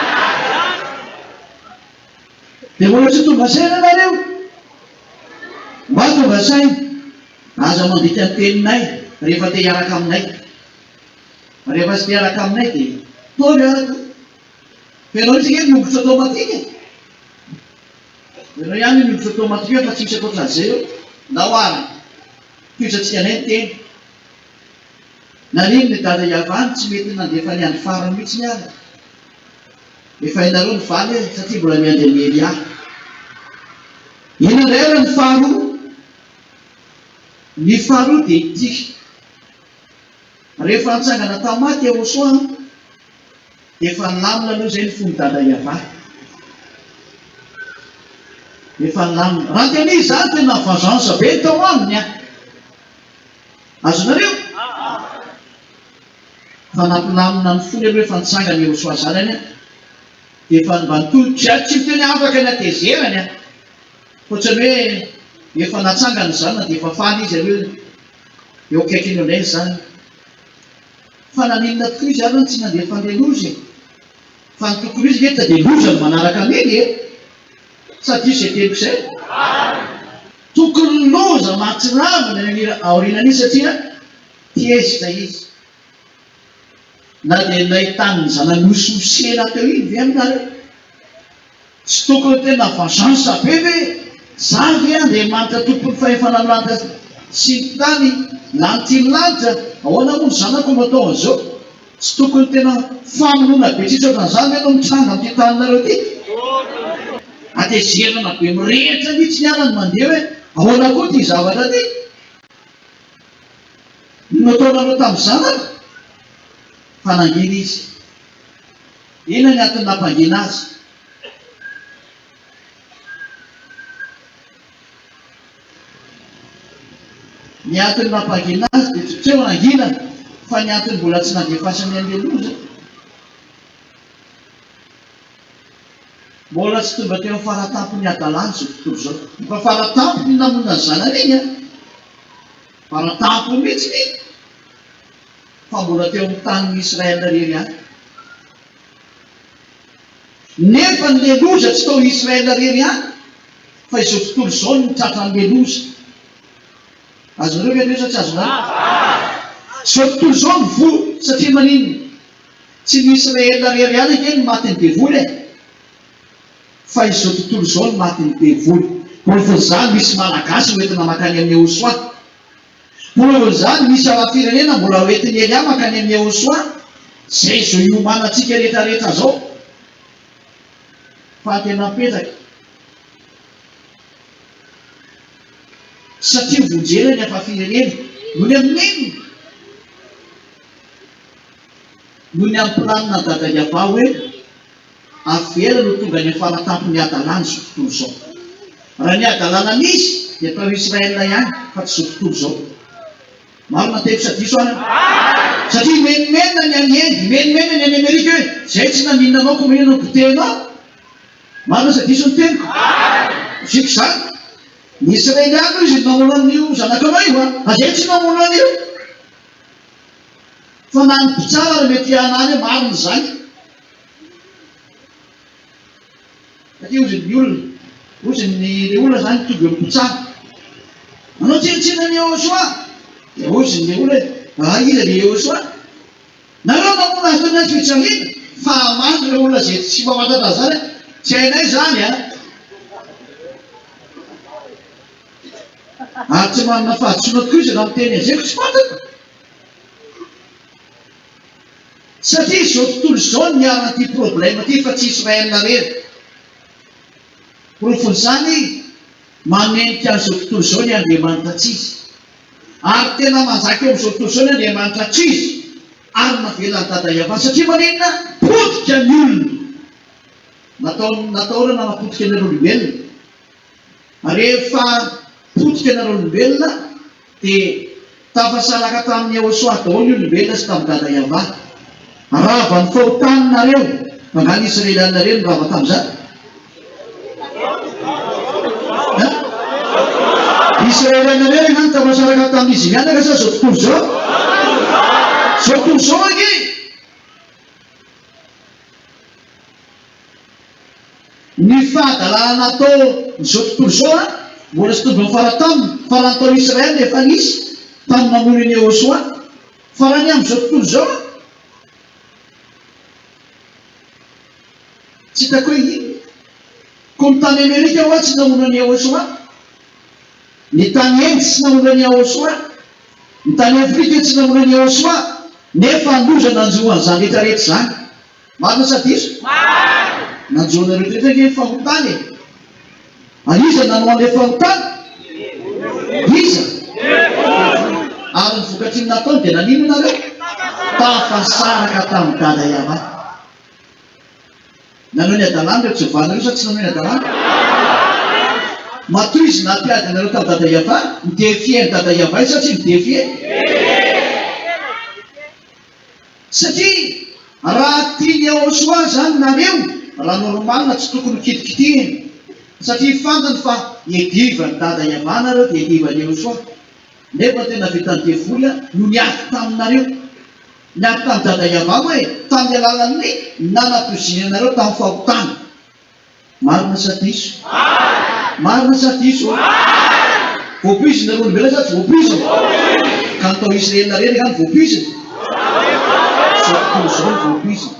Dia mbola tsy tonga saina nareo? Mba tonga saina, aza mandika ny teninay rehefa te hiaraka aminay. Rehefa tsy te hiaraka aminay dia toa miaraka. Fa ianao mihitsy ange miongotra automatique e! Ianao ihany no miongotra automatique eo fa tsy misy ankoatran'izay eo. Ndao ary tohizantsika indray ny teny. Naninona i Dada Yavah no tsy mety nandefa ny andro farany mihitsy ary? Efa hainareo ny valy e, satria mbola miandry an'i Elia. Inona indray ary ny faharoa? Ny faharoa dia ity. Rehefa nitsangana tamin'ny maty Yehosua, Efa nilamina aloha izay ny fon'i Dada Yavah. Efa nilamina. Raha tena izy izany tena vengeance be ny tao aminy an! Azonareo? Fa nampilamina ny fony aloha efa nitsangana Yehosoa zanany an! Dia efa mba nitolotry azy, tsy miteny afaka ny hatezerany an! Fa ohatran'ny hoe efa natsangana ny zanany dia efa faly izy aloha eo akaikiny eo indray ny zanany. Fa naninona tokoa izy ary no tsy nandefa an'ilay loza e? Fa ny tokony ho izy nge dia loza no manaraka an'iny e! Sa diso izay teniko izay? Tokony loza mahatsiravina ny any aorianan'iny satria tezitra izy. Na dia nahitany ny zanany hosihosena teo iny ve aminareo? Tsy tokony tena vengeance be ve? Za ve Andriamanitra tompon'ny fahefana ny lanitra sy ny tany, lanitry ny lanitra, ahoana moa ny zanako no atao an'izao? Tsy tokony tena famonoana be tsisy ohatran'izany ve no mitranga amin'ity taninareo ity? Hatezerana be mirehitra mihitsy ny anany mandeha hoe ahoana koa ity zavatra ity? No nataonareo tamin'ny zanako? Fa nangina izy. Inona ny antony nampangina azy? Ny antony nampangina azy dia tsy hoe nangina fa ny antony mbola tsy nandefasany an'ilay loza. Mbola tsy tonga teo amin'ny faratampon'ny hadalany izao tontolo izao. Efa faratampony ny namono ny zanany iny an! Faratampony mihitsy iny. Fa mbola teo amin'ny tanin'i Israel irery ihany. Nefa ny loza tsy tao Israel irery ihany fa izao tontolo izao no tratran'ilay loza. Azonareo ve ireo sa tsy azonareo? Izao tontolo izao no voa satria maninona? Tsy ny Israel irery ihany ange no matin'ny devoly e! Fa izao tontolo izao no matin'ny devoly. Porofon'izany misy Malagasy hoentina mankany amin'i Yehosoa. Porofon'izany misy hafa firenena mbola hoentin'i Elia mankany amin'i Yehosoa. Izay izao iomanantsika rehetra rehetra izao. Fa tena mipetraka. Satria vonjena ny hafa firenena. Noho ny amin'ny inona? Noho ny amin'ny planina Dada Yavah hoe avela no tonga any faratampon'ny hadalana izao tontolo izao. Raha ny hadalana nisy dia tao Israël ihany fa tsy izao tontolo izao. Marina telo sa diso ary? Satria menomenona ny any Inde, menomenona ny any Amerika hoe izay tsy naninona anao koa maninona no potehinao? Marina sa diso ny teniko? Logique izany. Ny Israeliana hoy izy no namono an'io zanakanao io an! Fa izay tsy namono an'io. Fa na ny mpitsara ary mety hianany hoe marina izany. Satria hozy ny olona, hozy ny le olona izany tonga eo amin'ny mpitsara. Manao tsinontsinona an'i Yehosoa. Dia hozy ny le olona hoe, ah iza le Yehosoa? Nareo namono azy teo amin'ny hazo fijaliana. Fa hamaly ireo olona izay tsy mahafantatra an'izany hoe, tsy hainay izany an! Ary tsy manana fahadisoana tokoa izy raha miteny an'izay ko tsy fantany. Satria izao tontolo izao no niharan'ity problème ity fa tsy Israël irery. Porofon'izany, manenika an'izao tontolo izao ny Andriamanitra tsy izy. Ary tena manjaka eo amin'izao tontolo izao ny Andriamanitra tsy izy. Ary navelan'i Dada Yavah satria maninona? Potika ny olona. Natao natahorana hanapotika ny olombelona. Rehefa potika nareo olombelona dia tafasaraka tamin'i Yehosua daholo ny olombelona sy tamin'i Dada Yavah. Rava ny fahotany nareo. Fa nga ny Israelianina ireny no rava tamin'izany? Hein? Israelianina ireny nga no tafasaraka tamin'izy mianaka sa zao tontolo izao? Zao tontolo izao ange! Ny fahadalana natao izao tontolo izao an, mbola tsy tonga ny fara-taminy, fa raha ny tao Israel dia efa nisy tamin'ny namono an'i Yehosua, fa raha ny amin'izao tontolo izao an, tsy hitako hoe inona. Koa ny tany Amerika hoa tsy namono an'i Yehosua, ny tany Inde tsy namono an'i Yehosua, ny tany Afrika tsy namono an'i Yehosua, nefa loza nanjo an'izany rehetra rehetra izany. Marina sa diso? Marina! Nanjo anareo rehetra ange ny fahotana e! Ary iza nanao an'ilay fahotana? Iza? Ary ny vokatry ny nataony dia naninona nareo? Tafasaraka tamin'i Dada Yavah. Nanao ny hadalany ireo Jehovah nareo sa tsy nanao ny hadalany? Matoa izy nampiady anareo tamin'i Dada Yavah, mi-defier an'i Dada Yavah izy sa tsy mi-defier? Satria raha tian'i Yahoshuah zany nareo, raha normal tsy tokony ho kitikitihina, satria fantany fa iadivan'i Dada Yavah nareo dia iadivan'i Yahoshuah. Nefa tena vitan'ny devoly no niady taminareo. Niady tamin'i Dada Yavah moa e, tamin'ny alalan'ny nanapoizinany anareo tamin'ny fahotana. Marina sa diso? Marina sa diso? Voapoizina ry olombelona sa tsy voapoizina? Ka ny tao Israel irery angaha no voapoizina? Izao tontolo izao no voapoizina.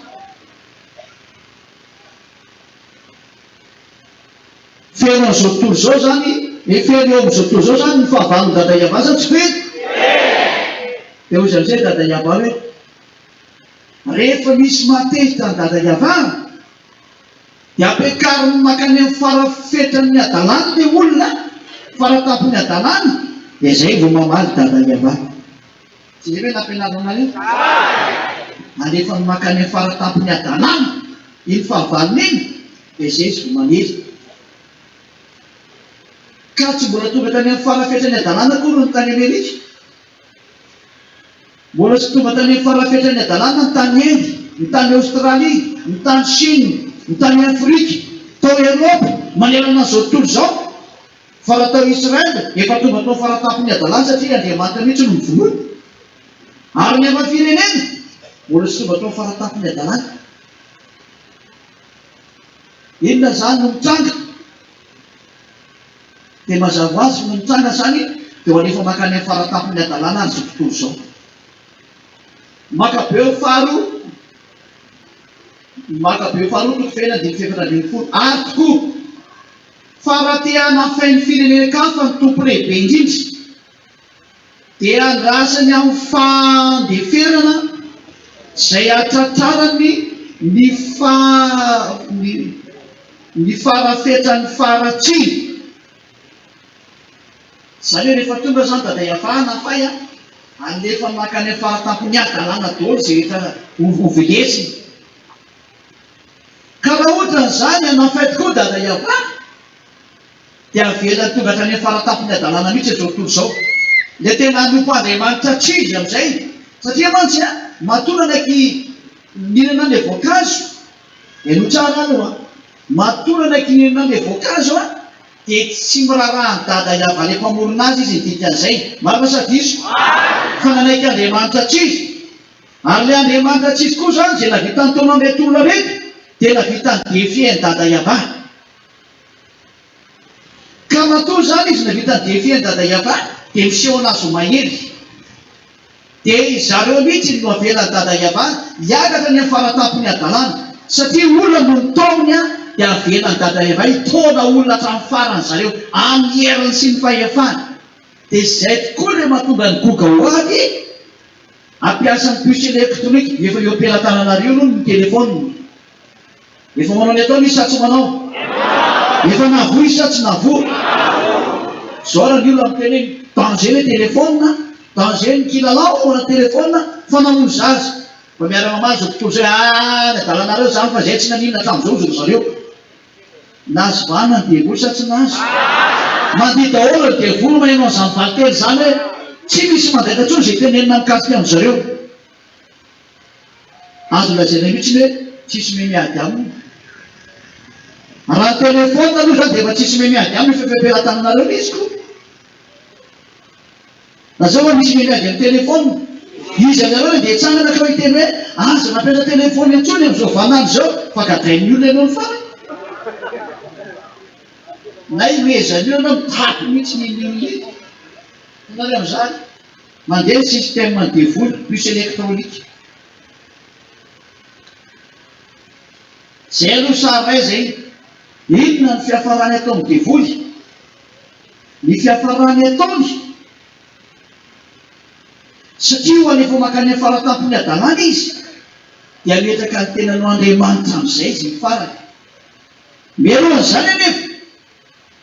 Feno an'izao tontolo izao izany, e feno eo amin'izao tontolo izao izany ny fahavalon'i Dada Yavah sa tsy feno? Dia hoy izy amin'izay Dada Yavah hoe, Rehefa misy mahatezitra an'i Dada Yavah, dia ampiakariny mankany amin'ny fara-fetran'ny hadalany ilay olona, fara-tampon'ny hadalany, dia izay vao mamaly Dada Yavah. Tsy izay ve nampianarina anareo? Alefany mankany amin'ny fara-tampon'ny hadalana iny fahavalony iny, dia izay izy vao manery. Ka tsy mbola tonga tany amin'ny fara-fetran'ny hadalana akory ny tany Amerika. Mbola tsy tonga tany amin'ny fara-fetran'ny hadalana ny tany Inde, ny tany Aostralia, ny tany Chine, ny tany Afrika, tao Eropa, manerana an'izao tontolo izao. Fa raha tao Israel, efa tonga tao fara-tampon'ny hadalana satria Andriamanitra mihitsy no novonoina. Ary ny hafa firenena, mbola tsy tonga tao fara-tampon'ny hadalana. Inona izany no mitranga? Dia mazava ho azy no mitranga izany, dia ho alefa mankany amin'ny fara-tampon'ny hadalana ary izao tontolo izao. Makabeo faharoa, Makabeo faharoa toko fahena andininy fahefatra 14. Ary tokoa, Fa raha te hanafay ny firenen-kafa ny Tompo Lehibe Indrindra, dia andrasany amin'ny fandeferana izay hahatratrarany ny ny ny farafetran'ny faharatsiany. Izany hoe rehefa tonga izany Dada Yavah hanafay an, alefa mankany amin'ny faratampon'ny hadalana daholo izay rehetra ho velesiny. Ka raha ohatra an'izany hanafay tokoa Dada Yavah dia avelany tonga hatrany amin'ny faratampon'ny hadalana mihitsy izao tontolo izao. Ilay tena hanompo Andriamanitra tsy izy amin'izay. Satria mantsy an, matoa nanaiky nihinana an'ilay voankazo, henoy tsara aloha an, matoa nanaiky nihinana an'ilay voankazo an, dia tsy miraharaha an'i Dada Yavah ilay mpamorona azy izy ny dikan'izay. Marina sa diso? Fa nanaiky Andriamanitra tsy izy. Ary ilay Andriamanitra tsy izy koa izany izay nahavita nitaona an'ireto olona ireto dia nahavita ni-defier an'i Dada Yavah. Ka matoa izany izy nahavita ni-defier an'i Dada Yavah dia miseho an'azy ho mahery. Dia izareo mihitsy no avelan'i Dada Yavah hiakatra any amin'ny faratampon'ny hadalana. Satria olona no nitaominy an, dia avelan'i Dada Yavah hitaona olona hatramin'ny farany zareo, amin'ny heriny sy ny fahefany. Dia izay tokoa ilay mahatonga ny goga ho avy. Hampiasa ny puce électronique efa eo am-pelatananareo aloha ny téléphone. Efa manao ny ataony izy sa tsy manao? Efa nahavoa izy sa tsy nahavoa? Zao raha ny olona miteny hoe danger le téléphone, danger ny kilalao ao anaty téléphone fa namono zaza. Fa miara-mamaly zao tontolo zao hoe ah ny adalanareo zany fa zay tsy naninona hatramin'izao hozy ry zareo. Nahazo vahana ny devoly sa tsy nahazo? Mandihy daholo ny devoly maheno an'izany valinteny izany hoe tsy misy mandaitra intsony izay tenenina mikasika an-dry zareo. Azo lazaina mihitsy hoe tsisy mahay miady aminy. Raha ny telephone aloha izany dia efa tsisy mahay miady aminy fa efa am-pelatananareo ilay izy ko. Lazao fa misy miady amin'ny téléphone. Iza aminareo no dia hitsangana ka hiteny hoe aza mampiasa téléphone intsony amin'izao vaninandro izao fa gadrain'ny olona ianao ny farany? Na ihomehezan'ny olona ianao mitapy mihitsy ny olona iny. Hitanareo amin'izany? Mandeha ny système ny devoly, puce électronique. Izay aloha sary iray izay. Inona ny fiafarany ataon'ny devoly? Ny fiafarany ataony, satria ho alefa mankany amin'ny faratampon'ny hadalana izy, dia hametraka ny tenany ho Andriamanitra amin'izay izy ny farany. Mialohan'izany anefa,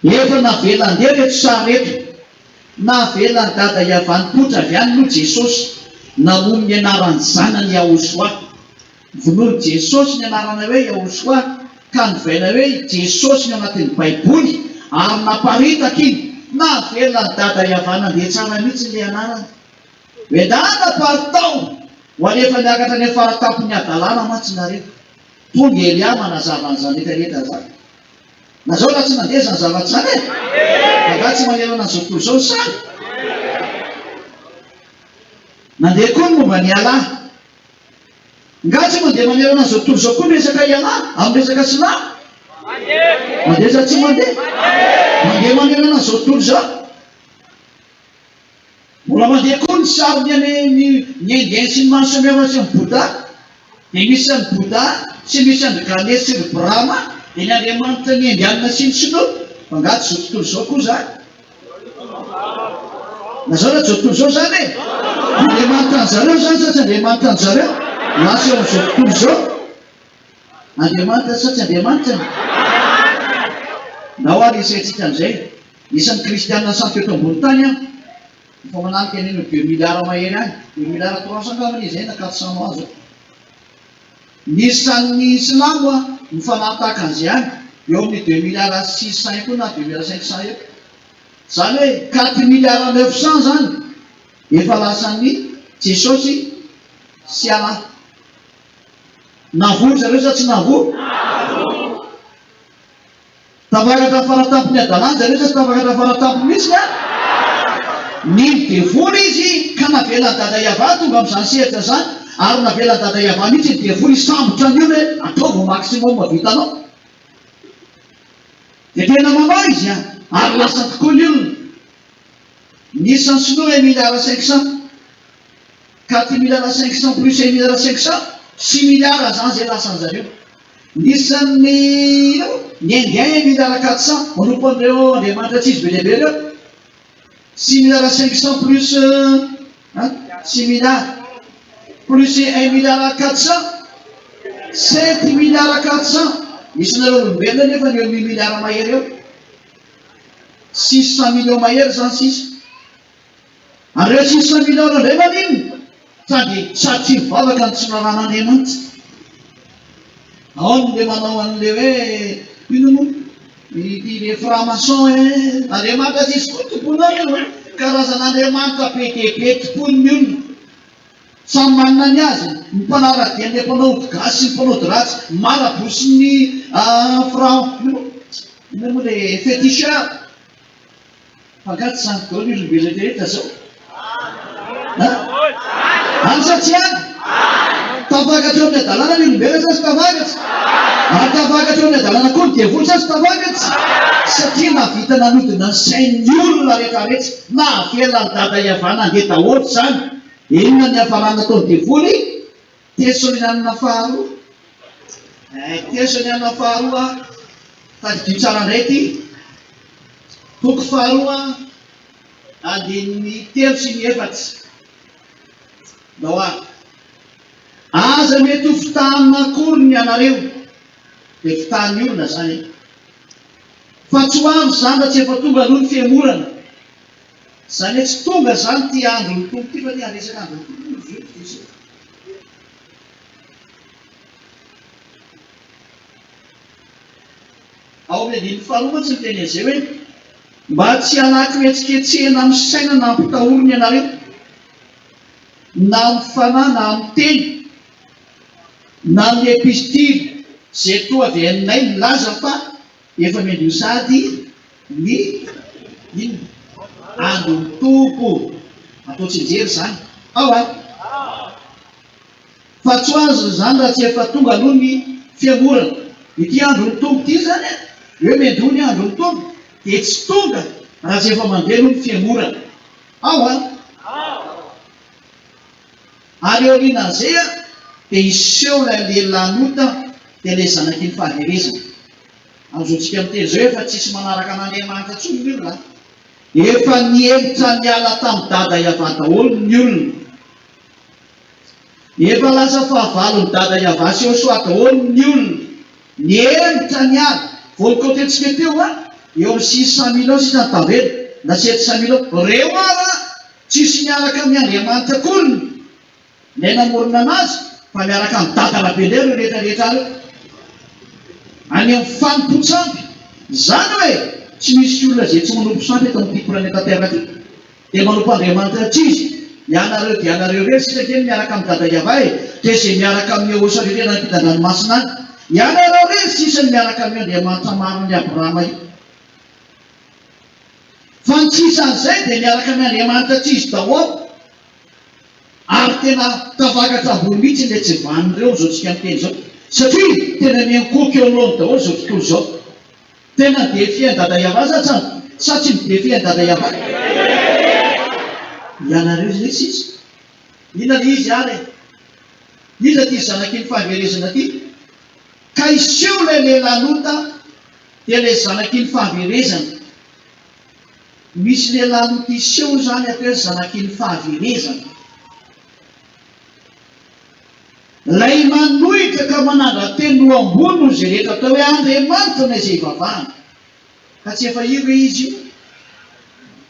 efa navela handeha ireto sary ireto. Navelan'i Dada Yavah nipoitra avy any aloha Jesosy, namono ny anaran'ny zanany Yahoshuah. Vonoin'i Jesosy ny anarana hoe Yahoshuah ka novaina hoe Jesosy ny ao anatin'ny Baiboly ary naparitaka iny. Nahavelona an'i Dada Yavah nandeha tsara mihitsy ilay anarana. Hoe Dada paritao! Ho alefa miakatra any amin'ny faratampon'ny hadalana mantsy nareo. Tonga Elia manazava an'izany rehetra rehetra izany. Lazao raha tsy nandeha izany zavatra izany e! Angaha tsy manerana an'izao tontolo izao ny sary? Nandeha koa ny momba an'i Allah. Nga tsy mandeha manerana an'izao tontolo izao koa ny resaka ialahy amin'ny resaka silamo? Mandeha sa tsy mandeha? Mandeha manerana an'izao tontolo izao. Mbola mandeha koa ny sarin'ny any ny ny Indien sy ny Mansomera sy ny Bouddha. Dia misy an'i Bouddha sy misy an-dry Ganesh sy ry Brahma dia ny andriamanitra ny Indianina sy ny Sinoa. Fa angaha tsy izao tontolo izao koa izany? Lazao raha tsy izao tontolo izao izany e! Andriamanitra an-jareo izany sa tsy Andriamanitra an-jareo? Lasa eo amin'izao tontolo izao. Andriamanitra sa tsy Andriamanitra? Ndao ary hisaintsika amin'izay. Isan'ny kristianina samy teto ambony tany aho. Efa mananika an'iny eo deux milliards mahery any. Deux milliards trois cents angamba izy izay na quatre cents mois zao. Ny isan'ny silamo mifanahantahaka an'izay any, eo amin'ny deux milliards six cents eo koa na deux milliards cinq cents eo. Izany hoe quatre milliards neuf cents izany efa lasan'i Jesosy sy Allah. Navoa ry zareo sa tsy navoa? Navoa. Tafakatra faratampony hadalana zareo sa tsy tafakatra faratampony mihitsy an? Nino devoly izy ka navelan'i Dada Yavah tonga amin'izany sehatra izany ary navelan'i Dada Yavah mihitsy ny devoly hisambotra ny olona hoe ataovy au maximum vitanao. Dia tena manao izy an! Ary lasa tokoa ny olona. Ny isan'ny sinoa un milliard cinq cent. Quatre milliards cinq cent plus un milliard cinq cent, six milliards izany izay lasan'zareo. Ny isan'ny inona moa? Ny indien un milliard quatre cent manompo an'ireo andriamanitra tsy izy be dia be ireo. Six milliards cinq cent plus an, six milliards plus un milliard quatre cent, sept milliards quatre cent. Misy nareo olombelona nefa ny eo amin'ny milliard mahery eo. Six cent millions mahery izany sisa. Ary ireo six cent millions ireo indray maninona? Sady sady tsy mivavaka no tsy raràn'Andriamanitra. Ao ny le manao an'le hoe inona moa? Ity le franc-maçon eh, Andriamanitra tsisy koa tompoinareo eh. Karazana Andriamanitra be dia be tompoin'ny olona. Samy manana ny azy, ny mpanara-dia an'ilay mpanao ody gasy sy ny mpanao ody ratsy, ny marabout sy ny franc, inona moa? Inona moa le féticheur? Fa angaha tsy zany daholo ny olombelona rehetra zao? An? Any sa tsy any? Tafakatra eo amin'ny hadalana ny olombelona sa tsy tafakatra? Ary tafakatra eo amin'ny hadalana koa ny devoly sa tsy tafakatra? Satria nahavita nanodina ny sain'ny olona rehetrarehetra, nahavela an'i Dada Iavah nandeha daholo izany. Inona ny hafarana ataon'ny devoly? Tesalonianina faharoa. Eh, Tesalonianina faharoa, tadidio tsara indray ity. Toko faharoa, andininy telo sy ny efatra. Ndao ary. Aza mety ho fitahana akory ny anareo. Dia fitahan'ny olona izany e. Fa tsy ho avy izany raha tsy efa tonga aloha ny fihemorana. Izany hoe tsy tonga izany ity andron'ny Tompo ity fa ity handresaka andron'ny Tompo moa izy io Jesosy. Ao amin'ny andininy faharoa mantsy miteny an'izay hoe mba tsy halaky ho hetsiketsehina amin'ny saina na ampitahorina ianareo na amin'ny fanahy na amin'ny teny na amin'ny epistily izay toa avy aminay milaza fa efa miandoha sady Ny inona? Andron'ny Tompo. Atao tsianjery izany. Ao an! Fa tsy ho azony izany raha tsy efa tonga aloha ny fihamorana. Ity andron'ny Tompo ity izany an, hoe miandoha ny andron'ny Tompo, dia tsy tonga raha tsy efa mandeha aloha ny fihamorana. Ao an! Ary aorianan'izay an, dia hiseho ilay lehilahin'ota, dia ilay zanaky ny fahaverezana. Azontsika miteny izao efa tsisy manaraka an'Andriamanitra intsony ny olona a! Efa nihemotra niala tamin'i Dada Yavah daholo ny olona. Efa lasa fahavalon'i Dada Yavah sy Yosua daholo ny olona. Nihemotra niala. Vao nikaotentsika teo a, eo amin'ny six cent mille eo sisa ny tavela, na sept cent mille eo. Reo ara tsisy miaraka amin'ny Andriamanitra akoriny. Ilay namorona anazy fa miaraka amin'i Dada Rabelais ireo rehetra rehetra ireo. Any amin'ny fanompoan-tsampy. Izany hoe tsy misy olona izay tsy manompo sampy eto amin'ity planeta Terre ity. Dia manompo Andriamanitra tsy izy. Ianareo dia ianareo irery sisa ange no miaraka amin'i Dada Yavah e. Dia izay miaraka amin'i Eosa rehetra any ampitan-dranomasina any. Ianareo irery sisa no miaraka amin'io Andriamanitra marin'i Abrahama io. Fa ny tsisan'izay dia miaraka amin'ny Andriamanitra tsy izy daholo. Ary tena tafakatra ambony mihitsy ilay tsy vanin'ireo izao tsika miteny izao. Satria tena miankohoka eo anoloany daholo izao tontolo izao. Tena mi-défier an'i Dada Yavah sa tsa sa tsy mi-défier an'i Dada Yavah? Ianareo izay sisa. Inona ilay izy ary e? Iza ity zanak'iny fahaverezana ity? Ka hiseho ilay lehilahy nota. Dia ilay zanaky ny fahaverezana. Misy lehilahy notiseho izany atao hoe zanaky ny fahaverezana. Ilay manohitra ka manandra-teny ho ambony noho izay rehetra atao hoe Andriamanitra na izay ivavahana. Ka tsy efa io ve izy io?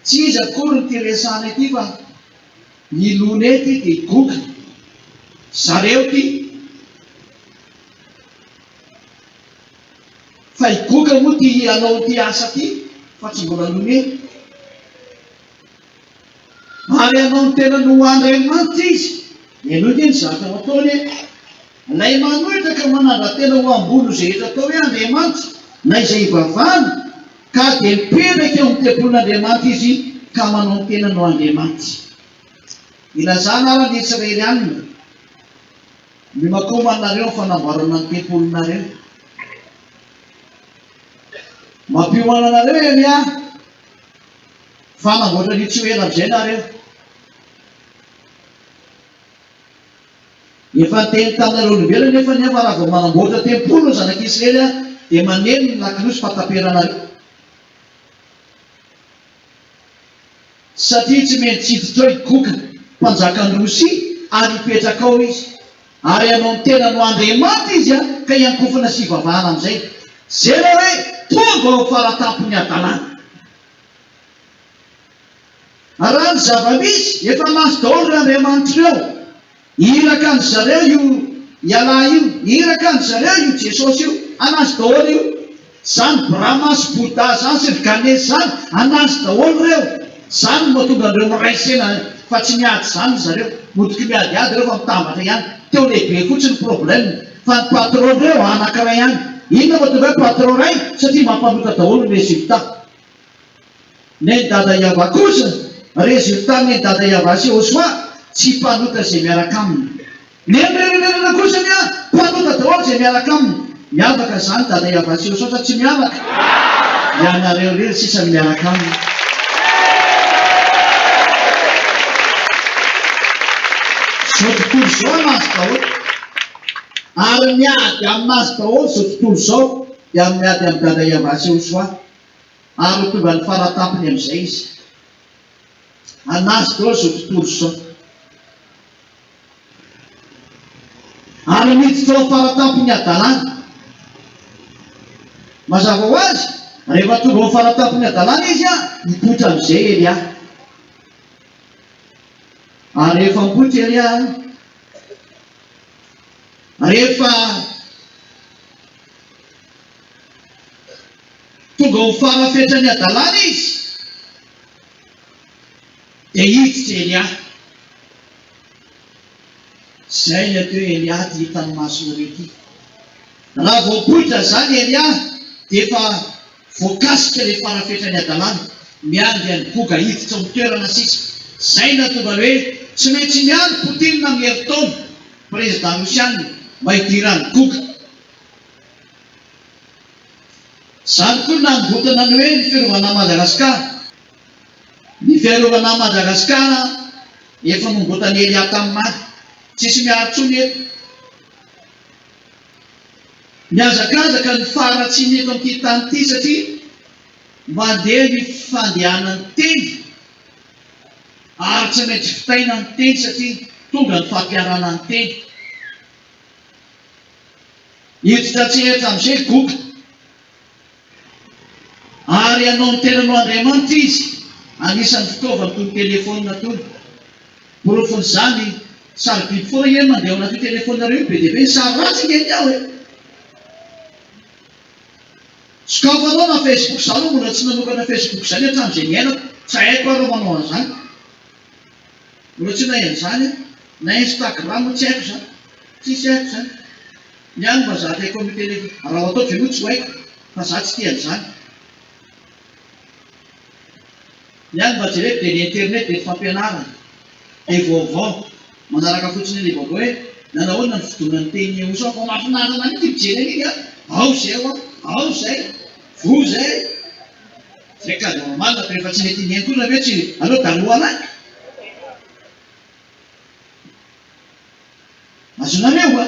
Tsy iza akory ity resahana ity fa i Lone ity dia i Goga. Zareo ity. Fa i Goga moa ity hanao ity asa ity fa tsy mbola Lone. Ary hanao ny tenany ho Andriamanitra izy. Henoy ange ny zavatra ho ataony e! Ilay manohitra ka manandra-tena ho ambony noho izay rehetra atao hoe Andriamanitra, na izay ivavahana, ka dia mipetraka eo amin'ny tempolin'Andriamanitra izy ka manao ny tenany ho Andriamanitra. Ilazana ary ny Israelianina, Miomakomana nareo amin'ny fanamboarana ny tempolinareo. Mampiomana anareo Elia. Fa hanamboatra an'io tsy ho ela amin'izay nareo. Efa niteny taminareo olombelona nefa ny aho fa raha vao manamboatra tempoly ny zanak'Israely aho dia maneno ny lakolosy fahataperanareo. Satria tsy maintsy hiditra ao i Goga, mpanjakan'i Rosia, ary hipetraka ao izy. Ary hanao ny tenany ho andriamanitra izy ka hiankofana sy hivavahana amin'izay. Izay ilay hoe tonga ao amin'ny fara-tampon'ny hadalana. Raha ny zava-misy, efa lafo daholo ireo andriamanitra ireo. Iraka an-dry zareo io ialahy io, iraka an-dry zareo io Jesosy io, an'azy daholo io. Izany Brahma sy Bouddha izany sy ry Ganesha izany, an'azy daholo ireo. Izany no mahatonga an'ireo miray saina fa tsy miady izany ry zareo. Mody miadiady ireo fa mitambatra ihany. Teo lehibe fotsiny ny problème. Fa ny patron ireo anankiray ihany. Inona no mahatonga hoe patron iray? Satria mampanota daholo ny résultat. Neny Dada Yava kosa, résultat Neny Dada Yava sy Oswa tsy mpanota izay miaraka aminy. Neny Rerenenana kosa ny ahy, mpanota daholo izay miaraka aminy. Miavaka izany Dada Yava sy Oswa sa tsy miavaka? Ianareo irery sisa no miaraka aminy. Izao tontolo izao anazy daholo. Ary miady aminazy daholo izao tontolo izao dia miady amin'i Dada Yava sy Oswa. Ary ho tonga ny faratampony amin'izay izy. An'azy daholo izao tontolo izao. Ary miditra ao faratampony hadalana. Mazava ho azy, rehefa tonga ao faratampony hadalana izy, hipoitra amin'izay Elia. Ary rehefa mipoitra Elia, rehefa Tonga ao farafetran'ny hadalana izy, dia hiditra Elia. Izay ny atao hoe Elia ity hitan'ny masonareo ity. Raha vao mipoitra izany Elia, dia efa voakasika ilay farafetran'ny hadalana, miandry an'i Goga hiditra ao amin'ny toerana sisa. Izay no nahatonga ny hoe tsy maintsy miandry Poutine amin'ny herintaona, prezida rosiana, mba hidiran'i Goga. Izany koa no nanongotana ny hoe ny fiarovana an'i Madagasikara. Ny fiarovana an'i Madagasikara efa nongotan'i Elia tamin'ny maty. Tsisy miaro intsony eto. Mihazakazaka ny faharatsiana eto amin'ity tany ity satria mandeha ny fandehanan'ny teny ary tsy maintsy vitaina ny teny satria tonga ny fampiharana ny teny. Hiditra an-tsehatra amin'izay Goga, ary hanao ny tenany ho Andriamanitra izy, anisan'ny fitaovany toy ny telefaonina tony. Porofon'izany, sarobidy foana ange ny mandeha ao anatin'io telefaoninareo io, be dia be ny sary ratsy ange ny ao e! Sokafanao na Facebook, izaho aloha mbola tsy nanokana Facebook izany hatramin'izay niainako, tsy haiko ary manao an'izany. Mbola tsy nahay an'izany aho. Na Instagram tsy haiko izany. Tsisy haiko izany. Ny ahy no mba zatra haiko amin'io tele Raha ho ataoko ve moa tsy ho haiko fa za tsy tia an'izany. Ny ahy no mba jereko dia ny internet dia ny fampianarana, dia vaovao. Manaraka fotsiny ilay vaovao hoe nanahoana ny fidonan'ny teny Iehosoa fa mahafinaritra anah mihitsy mijery an'iny an! Ao izay ao an! Ao izay! Voa izay! Zay ka normal fa rehefa tsy mety nihaino koa nareo tsy aleo darohana any. Azonareo a?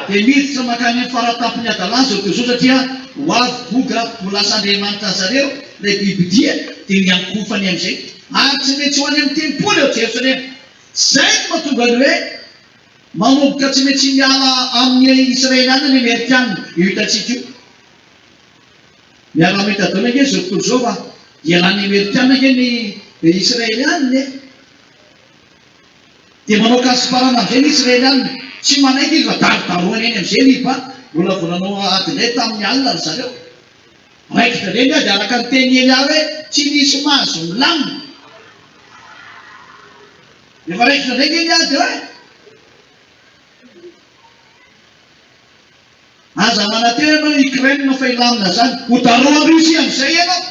Dia miditra mankany amin'ny faratampon'ny hadalana izao tontolo izao satria. Ho avy Goga ho lasa andriamanitra zareo, ilay bibidia, dia niankohofany amin'izay. Ary tsy maintsy ho any amin'ny tempoly ao Jerosalema. Izay no mahatonga ny hoe manomboka tsy maintsy miala amin'ny Israeliana ny Amerikana. Io hitantsika io. Miara-mahita daholo ange izao tontolo izao fa ialàn'ny Amerikana ange ny Israeliana e. Dia manao kasiparana amin'izay ny Israeliana. Tsy manaiky izy fa darodarohany eny amin'izay ny Iba. Mbola vao nanao ady indray tamin'ny alina ry zareo. Raikitra indray ny ady araka ny tenin'i Elia hoe tsy misy mahazo milamina. Efa raikitra indray ange ny ady eo e. Aza manantena ianao Ukraine fa hilamina zany. Ho darohan'i Russie amizay ianao.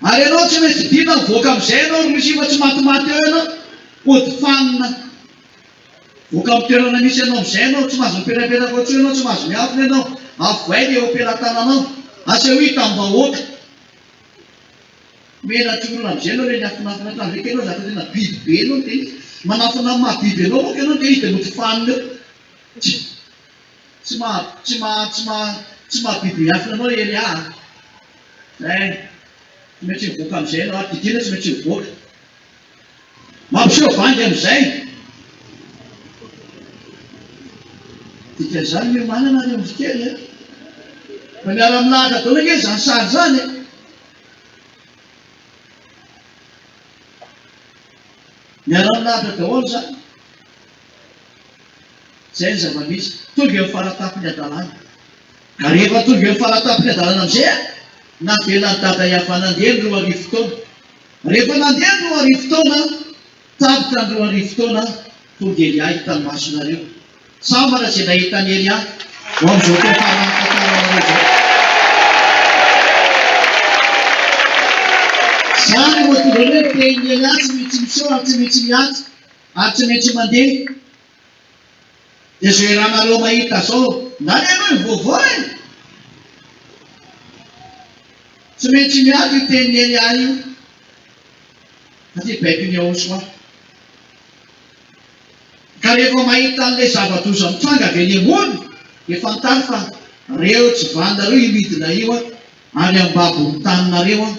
Ary ianao tsy maintsy dina mivoaka amizay ianao ry Russie fa tsy matimaty eo ianao. Hody fanina. Voaka amin'ny toerana misy anao amizay ianao, tsy mahazo mipetrapetraka ao intsony ianao, tsy mahazo miafina ianao. Avoay ny eo am-pelatananao. Asehoy hitam-bahoaka. Menatry olona amizay ianao le niafinafina hatrany zay k'enao zatra tena biby be enao de izy manafina amin'ny maha biby anao manko enao de izy de mody fanina eo. Tsy tsy maha tsy maha tsy maha tsy maha biby miafina anao Elia a! Zay tsy maintsy mivoaka amizay enao ary didiana tsy maintsy mivoaka. Mampiseho vangy amin'izay. Dikan'izany miomanana ry omby kely a! Fa miara-milahatra daholo ange izany sary izany e! Miara-milahatra daholo izany. Izay ny zava-misy. Tonga eo amin'ny fara-tampon'ny hadalana. Ka rehefa tonga eo amin'ny fara-tampon'ny hadalana amin'izay a, navelan'i Dada Iavah nandeha ny 2000 taona. Rehefa nandeha ny 2000 taona, tapitra ny 2000 taona, tonga Elia hitan'ny masonareo. Sambatra izay nahita an'i Elia ho amin'izao fiafaran'ny tantaranareo izao. Izany no mahatonga ny hoe tenin'i Elia tsy maintsy miseho ary tsy maintsy mihatra ary tsy maintsy mandeha. Dia izao iarahanareo mahita izao, na ny anao ny vaovao e! Tsy maintsy miady io tenin'i Elia io, satria baikon'i Yahoshuah. Ka rehefa mahita an'ilay zava-doza mitranga avy eny ambony, dia fantaro fa reo tsy vanona reo io midina io an, ary hambabo ny taninareo an,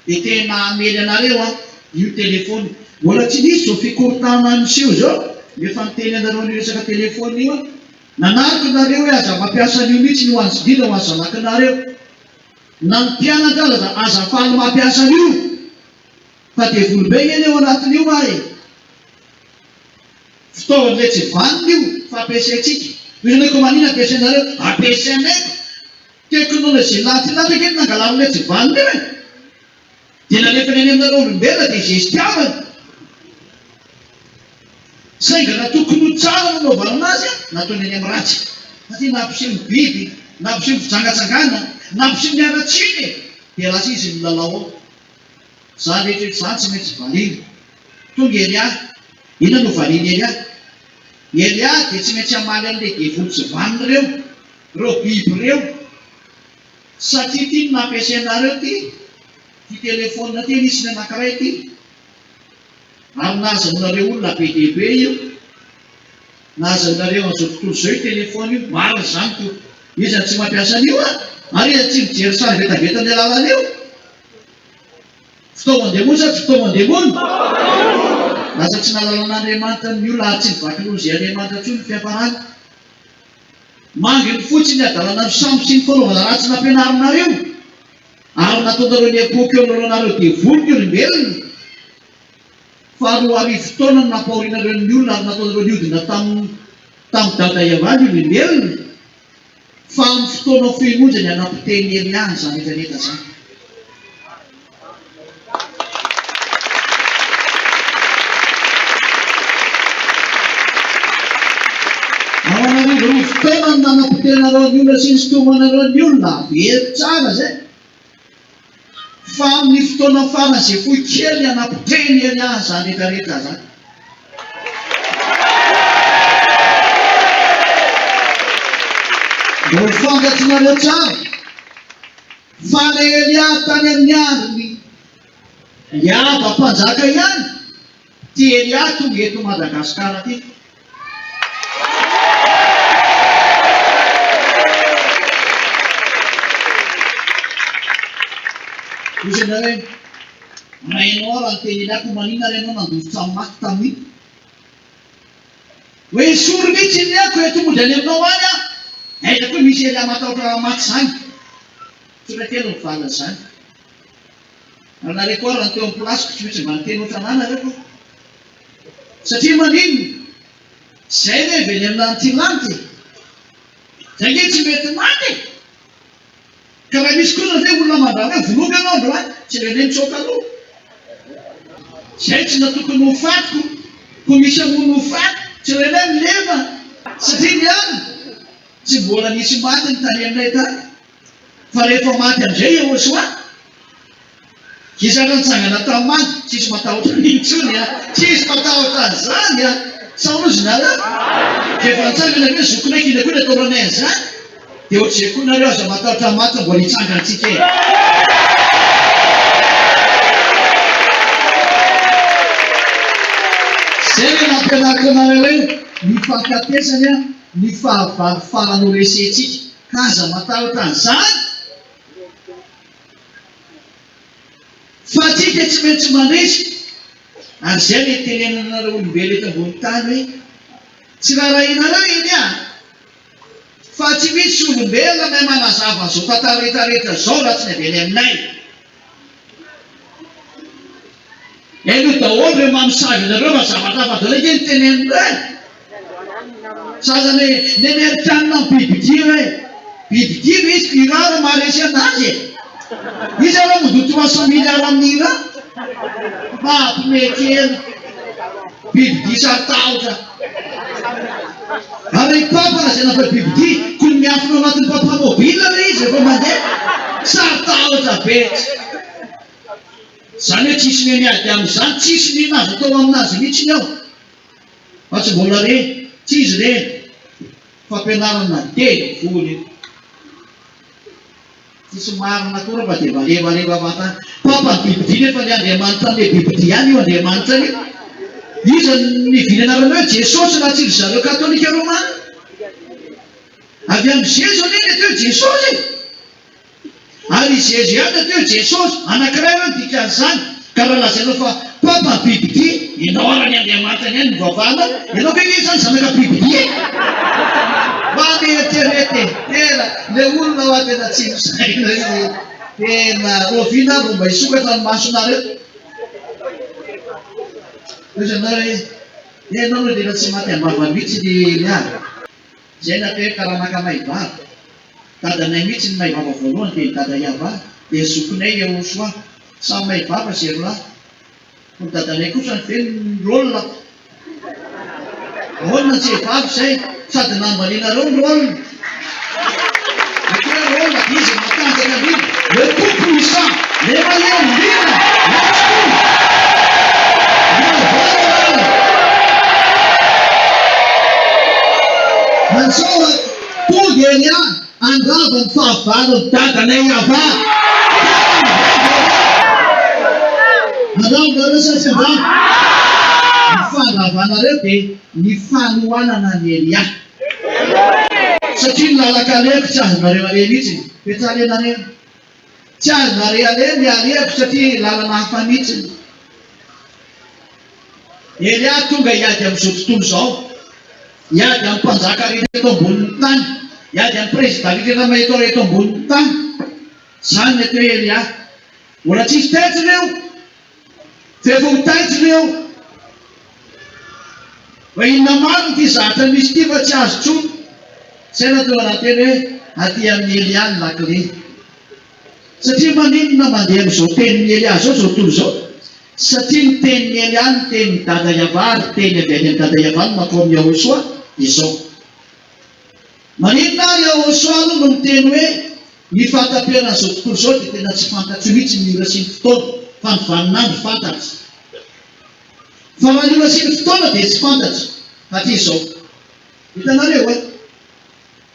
dia tena hamely anareo an, io telephone. Mbola tsy nisy izao fikorontanana miseho izao, efa niteny anareo an'io resaka telephone io aho. Nanariko nareo hoe aza mampiasa an'io mihitsy ny ho an'i Zidina ho an'ny zanakinareo. Na ny mpianatra aza aza faly mampiasa an'io fa devoly be anie ao anatin'io hoa e! Fitaovana ilay tsy vanona io fa ampiasaintsika. Hoy ianao ko manina ampiasainareo? Ampiasainay ko! Teknolojia latilatra ange no nangalarin'ilay tsy vanona io e! Dia nalefany any aminareo olombelona dia zestiavana. Saingy raha tokony ho tsara no nanaovana azy, nataony any amin'ny ratsy. Satria nampiseho ny biby, nampiseho ny fijangajangana, nampiseho ny haratsiana e! Dia lasa izy milalao ao. Izany rehetra izany tsy maintsy valiana. Tonga Elia. Inona no valian'i Elia? Elia dia tsy maintsy hamaly an'ilay devoly tsy vanona ireo, ireo biby ireo. Satria ity no nampiasainareo ity, ity telefaonina ity nisy ny anankiray ity. Ary nahazahoanareo olona be dia be io. Nahazahoanareo an'izao tontolo izao io telefaonina io. Marina izany ko. Iza no tsy mampiasa an'io an? Ary iza tsy mijery sary vetaveta amin'ny alalan'io? Fitaovan-demony sa tsy fitaovan-demony? Lasa tsy nahalala an'Andriamanitra ny olona ary tsy nivaky loha izay Andriamanitra intsony ny fiafarany. Manginy fotsiny ny hadalanareo samy sy ny fanaovana ratsy nampianarinareo ary nataonareo niankohoka eo anoloanareo devoly ny olombelona. Fa 2000 taona no nampahorianareo ny olona ary nataonareo niodina tamin'ny tamin'i Dada Yavah ny olombelona. Fa amin'ny fotoana fohy monja ny hanapotehiny Elia an'izany rehetra rehetra izany. Ao an'arivorivo taona no nanapotehanareo ny olona sy nisintomanareo ny olona, avero tsara izay. Fa amin'ny fotoana farany izay fohy kely ny hanapotehiny Elia an'izany rehetra rehetra izany. Mba ho fantatrinareo tsara fa ilay Elia tany amin'ny andron'i Ahaba mpanjaka ihany ity Elia tonga eto Madagasikara ity. Hoy izy aminay hoe, Raha ianao ary niteny Elia koa maninona ary ianao nandositra ny maty tamin'iny? Hoe esory mihitsy ny aiko eto mody any aminao any aho. Aiza koa misy Elia matahotra raha maty izany? Tsotra kely ny valin'izany. Raha nareo koa ary ny teo amin'ny place-ko tsy maintsy mba niteny ohatran'ahy nareo koa. Satria maninona? Zay ve avy any amin'ity lanitra e? Zay nge tsy mety maty e! Ka raha misy kosa ve olona mandrara hoe vonoiko ianao androany, tsy renay mitsoaka aloha. Zay tsy natokony ho faty ko, ko misy hamono ho faty, tsy renay milefa. Satria ny any tsy mbola nisy maty ny tany aminay tany, fa rehefa maty amin'izay Yehosua, Iza ary nitsangana tamin'ny maty? Tsisy matahotra an'iny intsony an! Tsisy matahotra an'izany an! Sa hono izy nareo? Dia efa nitsangana ve zokinay k'inona koa ny ataonanay an'izany? Dia ohatr'izay koa nareo aza matahotra maty fa mbola hitsangantsika e! Izay no nampianariko anareo hoe ny fahafatesana ny fahavalo farany ho resentsika ka aza matahotra an'izany! Fa tsika tsy maintsy mandresy, ary izay no itenenana anareo olombelo eto ambony tany hoe, tsy rarahianareo Elia, fa tsy misy olombelona mahay manazava an'izao tantara rehetra rehetra izao raha tsy ny avy any aminay. Henoy daholo ireo mamosavy anareo fa zavatra hafa daholo ange no tenenina e! Sasany hoe ny amerikanina ny bibidia hoe bibidia ve izy Iran no maharesy anazy e! Iza aloha mandoa 300 milliards amin'i Iran? Mampime kely! Bibidia saro-tahotra! Ary i Papa lazaina fa bibidia, koa ny miafina ao anatin'ny papa mobile ilay izy rehefa mandeha! Saro-tahotra be! Izany hoe tsisy me miady amin'izany, tsisy mino azo atao aminazy mihitsy ao. Fa tsy mbola re, tsy izy re, fampianarana devoly io. Tsisy marina akory fa dia malevaleva fahatany. Papa ny bibidia nefa le Andriamanitra an'le bibidia ihany io Andriamanitra io. Iza no nivily anarana hoe Jesosy raha tsy ry zareo katolika romana? Avy amin'i Zezo anie ny atao hoe Jesosy e! Ary i Zezo ihany no atao hoe Jesosy, anankiray ireo ny dikan'izany, ka raha lazainao fa Papa bibidia, ianao ara ny Andriamanitra ihany no ivavahanao, ianao ve nge izany zanaka bibidia e? Mba mieritrereta e, tena le olona hoa tena tsy misaina izy, tena rahoviana ary vao mba hisokatra ny masonareo? Hoy izy aminareo hoe, ianao aloha tena tsy maty am-bava mihitsy ry Elia. Izay no atao hoe taranaka may vava. Dadanay mihitsy ny may vava voalohany dia i Dada Yava, dia zokinay Yehoshua. Samy may vava zero lahy. Fa ny dadanay kosa ve ny rôle? Ahoana ny tsy vava izay? Sady nambalianareo ny rôle. Atao hoe rôle dia izy no matanjaka indrindra. Le tout puissant, le mahery indrindra, let's go! Antsoa tonga Elia handrava ny fahavalon'i dadanay Yavah. Handrava nareo sa tsy handrava? Ny fandravanareo dia ny fanohanana an'i Elia. Satria ny lalan-kalehako tsy azonareo aleha mihitsy. Petraho alehanareo. Tsy azonareo aleha ny alehako satria lalana hafa mihitsy. Elia tonga hiady amin'izao tontolo izao, hiady amin'ny mpanjaka rehetra eto ambonin'ny tany, hiady amin'ny prezida rehetra eto eto ambonin'ny tany. Izany ny atao hoe Elia. Mbola tsisy taitra ireo, fa efa ho taitra ireo. Fa inona marina ity zavatra misy ity fa tsy azo intsony. Izay no atao anateny hoe aty amin'i Elia ny lakile. Satria maninona mandeha amin'izao tenin'i Elia izao izao tontolo izao? Satria ny tenin'i Elia no tenin'i Dada Yavah ary teny avy any amin'i Dada Yavah no mankao amin'i Yahosoa dia izao. Maninona ary Yahosoa aloha no miteny hoe ny fahataperan'izao tontolo izao dia tena tsy fantatro mihitsy ny ora sy ny fotoana fa ny vaninandro fantatro. Fa raha ny ora sy ny fotoana dia tsy fantatro. Satria izao. Hitanareo eh?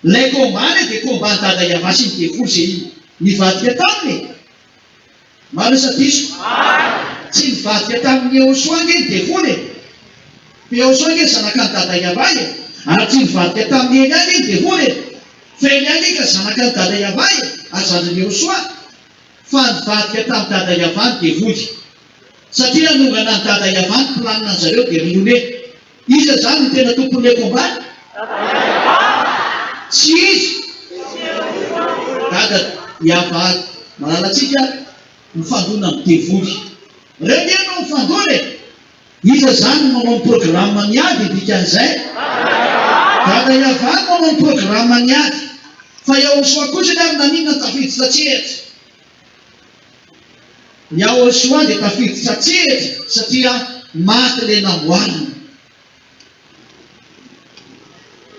Ilay combat anie dia combat an'i Dada Yavah sy ny devoly izay nivadika taminy e! Marina sa diso? Tsy nivadika tamin'i Yehosoa ange ny devoly e! Fa Yehosoa ange zanakan'i Dada Yavah e! Ary tsy nivadika tamin'i Elia ange ny devoly e! Fa Elia ange ka zanakan'i Dada Yavah e! Ary zandrin'i Yehosoa. Fa nivadika tamin'i Dada Yavah ny devoly. Satria nanongana an'i Dada Yavah ny planina an'zareo dia ry Iza zany no tena tompon'ilay combat? Tsy izy? Dada Yavah malalantsika mifandona amin'ny devoly. Reo nge no mifandona e! Iza zany no manao ny programme ny ady dikan'izay? Dada Yavah no manao ny programme ny ady. Fa Yahoshua kosa anie ary naninona no tafiditra an-tsehatra? Yahoshua dia tafiditra an-tsehatra satria maty ilay namboarina.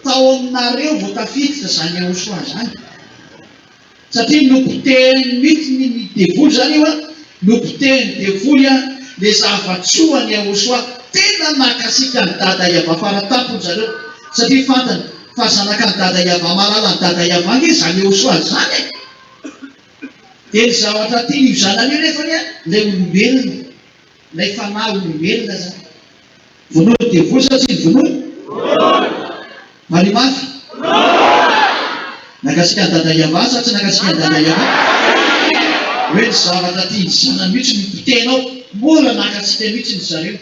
Tao aminareo vao tafiditra izany Yahoshua izany. Satria nopotehiny mihitsy ny ny devoly izany io an, nopotehin'ny devoly an le zava-tsoa an'i Yahoshua. Tena nakasika an'i Dada Yavah faratampony zareo satria fantany fa zanakan'i Dada Yavah malala an'i Dada Yavah ange izany Yahoshua izany e! Dia ny zavatra tiany io zanany io nefany an, ilay olombelona, ilay fanahy olombelona izany. Vonoin'ny devoly sa tsy novonoiny? Vonoiny! Mario mafy? Vonoiny! Nakasika an'i Dada Yavah sa tsy nakasika an'i Dada Yavah? Hoe ny zavatra tian'ny zanany mihitsy no potehinao, mora nakasika mihitsy ny zareo.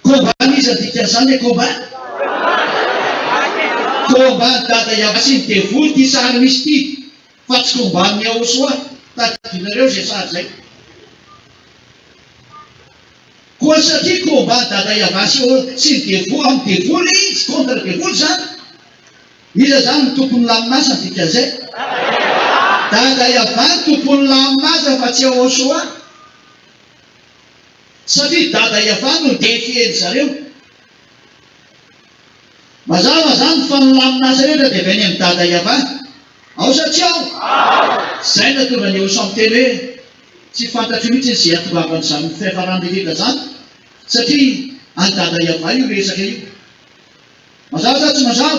Combat n'iza dikan'izany le combat? Combat an'i Dada Yavah sy ny devoly ity sary misy ity. Fa tsy combat-n'ny Yahosoa, tadidinareo izay sary izay. Koa satria combat Dada Yavah sy sy ny devoly, amin'ny devoly ilay izy, contre devoly izany. Iza izany no tompon'ny lamin'asa ny dikan'izay? Dada Yavah no tompon'ny lamin'asa fa tsy Yahosoa. Satria Dada Yavah no défier-ny zareo. Mazava izany fa ny lamin'asa rehetra dia avy any amin'i Dada Yavah. Ao sa tsy ao? Ao! Izay no nahatonga an'i Yehosua miteny hoe, Tsy fantatro mihitsy izay hahatongavan'izany fiafarany rehetra izany, satria an'i Dada Yavah io resaka io. Mazava sa tsy mazava?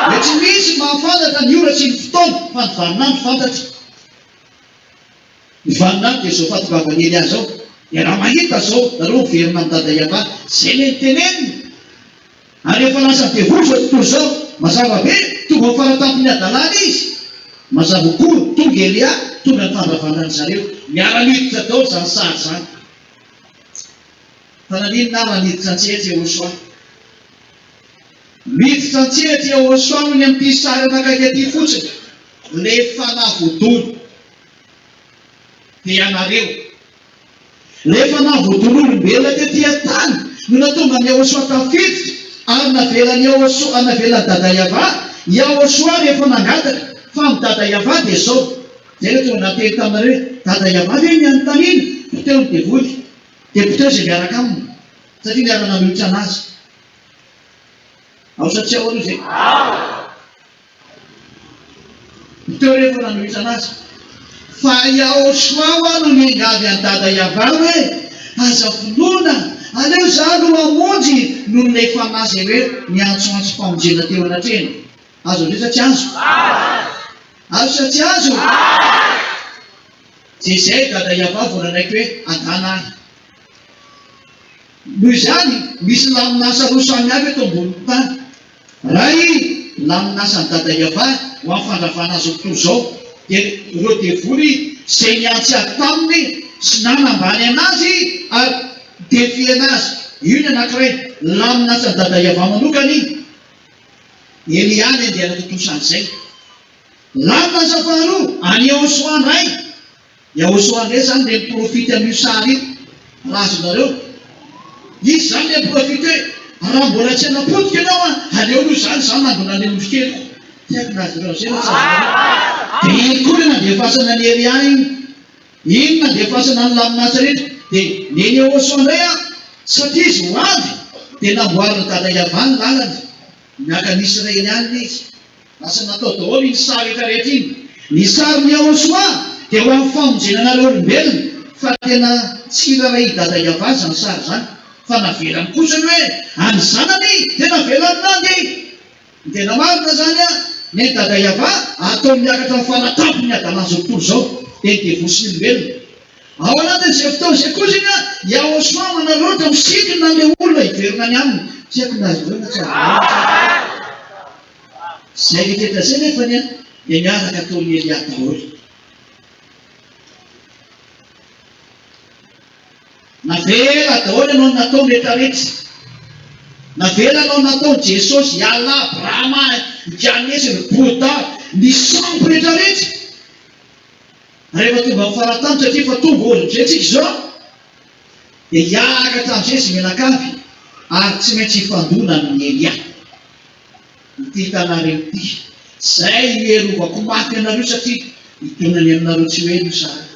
Hoe tsy misy mahafantatra ny ora sy ny fotoana, fa ny vaninandro fantatra. Ny vaninandro dia izao fahatongavan'i Elia izao. Dia raha mahita izao nareo miverina amin'i Dada Yavah, izay ilay noteneniny. Ary efa lasa devoly izao tontolo izao. Mazava be, tonga ao faratampon'ny hadalana izy. Mazava koa, tonga Elia, tonga ny fandravana an-dry zareo. Miara-miditra daholo izany sary izany. Fa naninona ary raha niditra an-tsehatra Yehosua? Miditra an-tsehatra Yehosua hoy ny amin'ity sary anakaiky aty fotsiny, ilay fanahy voadona. Dia ianareo. Rehefa nahavoadoro olombelona tety an-tany no nahatonga an'i Yahoshuah tafiditra ary navelan'i Yahoshuah navelan'i Dada Yavah, Yahoshuah rehefa nangataka fa amin'i Dada Yavah dia izao, izay no tonga niteny taminareo hoe Dada Yavah ve ny anontaniana? Poteho ny devoly dia poteho izay miaraka aminy satria niara-nanohitra anazy. Ao sa tsy ao aloha izay? Ao! Teo rehefa nanohitra anazy. Fa Yahoshua hoa no niangavy an'i Dada Yavah hoe, Aza vonoina, aleo izaho no hamonjy noho ilay fanahy izay hoe niantsoantsom-pamonjena teo anatrehany. Azo ve sa tsy azo? Azo sa tsy azo? Dia izay Dada Yavah vao nanaiky hoe, Andana ahy. Noho izany, misy lamin'asa roa samihafa eto ambonin'ny tany. Ray, lamin'asan'i Dada Yavah ho amin'ny fandravana an'izao tontolo izao, dia ireo devoly izay niantsy ady taminy sy nanambany an'azy ary defier-na azy. Io ny anankiray, lamin'asan'i Dada Yavah manokana iny. Elia ny andeha hanatontosa an'izay. Lamin'asa faharoa, an'i Yehosua indray. Yahosoa ndray zany le mi-profite amin'io sary io raha azonareo. Izy zany le mi-profite hoe raha mbola tsy hanapotika ianao an, aleo aloha zany za mangona an'ilay ondry keliko. Tsy haiko na azonareo an'izay na tsy azonareo. Dia iny koa le nandefasana an'i Elia iny. Iny nandefasana ny lamin'asa rehetra. Dia nen'i Yahosoa ndray an, satria izy ho avy dia namboarin'i Dada Yavah ny lalany. Naka ny Israely alina izy. Lasa natao daholo iny sary rehetra rehetra iny. Ny sarin'i Yahoshuah dia ho amin'ny famonjena anareo olombelona fa tena tsy raharahian'i Dada Yavah izany sary izany fa navelany kosa ny hoe an'ny zanany dia navelany nandeha. Ny tena marina izany an, ny an'i Dada Yavah ataony miakatra amin'ny faratampon'ny hadalan'izao tontolo izao dia ny devoly sy ny olombelona. Ao anatin'izay fotoana izay kosa anie Yahoshuah manararaotra misintona an'ilay olona hiverina any aminy. Tsy haiko na azonareo na tsy azonareo na tsy haiko. Izay rehetra izay nefany dia miaraka ataon'i Elia daholo. Navela daholo ianao natao retraretra. Navela anao natao Jesosy, i Allah, Brahma, i Ganesh, ry Bouddha, ny sampy retraretra. Rehefa tonga amin'ny faratany satria efa tonga ohatran'izay tsika izao dia hiaraka hatramin'izay izy mianakavy ary tsy maintsy hifandona amin'i Elia. Ity hitanareo ity. Izay no hiarovako mafy anareo satria hidonany aminareo tsy ho ela io sahady.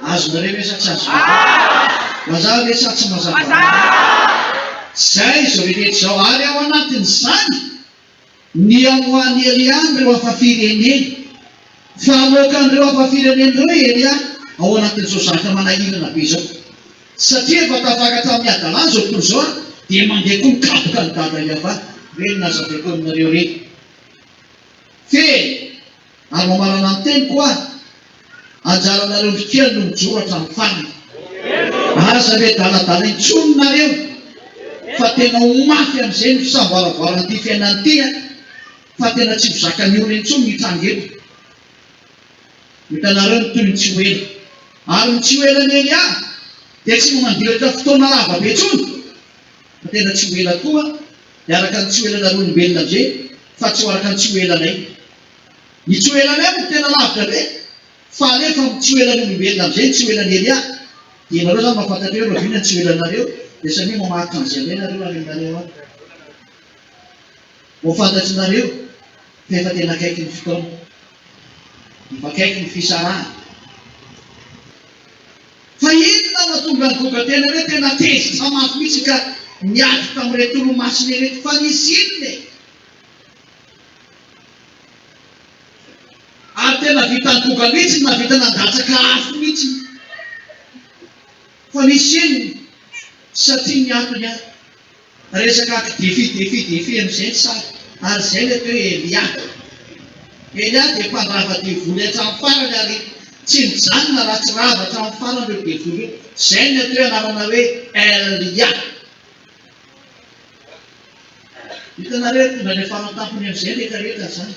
Azonareo ve sa tsy azonareo? Mazava ve sa tsy mazava aminareo? Izay izao rehetra izao ary ao anatin'izany Ny hamoahan'i Elia an'ireo hafa firenena. Fa hamoaka an'ireo hafa firenena ireo i Elia ao anatin'izao zavatra manahirana be izao. Satria efa tafakatra amin'ny hadalana izao tontolo izao dia mandeha koa mikapoka an'i Dada Yavah. Ireny nazavaiko aminareo ireny. Fehiny, Ary mamarana ny teniko aho, anjaranareo ndry kely no mijoro hatramin'ny farany. Aza miadaladala intsony nareo fa tena ho mafy amin'izay ny fisamboaravoaran'ity fiainana ity an! Fa tena tsy ho zakan'ny olona intsony ny hitranga eto. Ho hitanareo ny tohiny tsy ho ela. Ary ny tsy ho elan'i Elia dia tsy mamandilatra fotoana lava be intsony fa tena tsy ho ela koa dia araka ny tsy ho elanareo olombelona amin'izay fa tsy ho araka ny tsy ho elanay. Ny tsy ho elanay moa tena lavitra be fa alefa amin'ny tsy ho elan'ny olombelona amin'izay ny tsy ho elan'i Elia. Dia ianareo izany mahafantatra hoe rahoviana ny tsy ho elanareo dia samia mamaritra an'izay indray nareo any aminareo any. Ho fantatrinareo fa efa tena akaiky ny fotoana. Efa akaiky ny fisarahana. Fa inona no nahatonga an'i Goga tena hoe tena tezitra mafy mihitsy ka niady tamin'ireto olomasina ireto? Fa nisy inona e? Ary tena vitan'i Goga mihitsy ny nahavita nandatsaka afo mihitsy. Fa nisy inona? Satria ny antony an, resaka aky défi défi défi amin'izay ny sary. Ary izay ilay atao hoe Elia. Elia dia mpandrava devoly hatramin'ny farany ary tsy nijanona raha tsy rava hatramin'ny farany ireo devoly ireo. Izay ny atao hoe anarana hoe Elia. Hitanareo, tonga any farantampony amin'izay ny rehetrarehetra izany.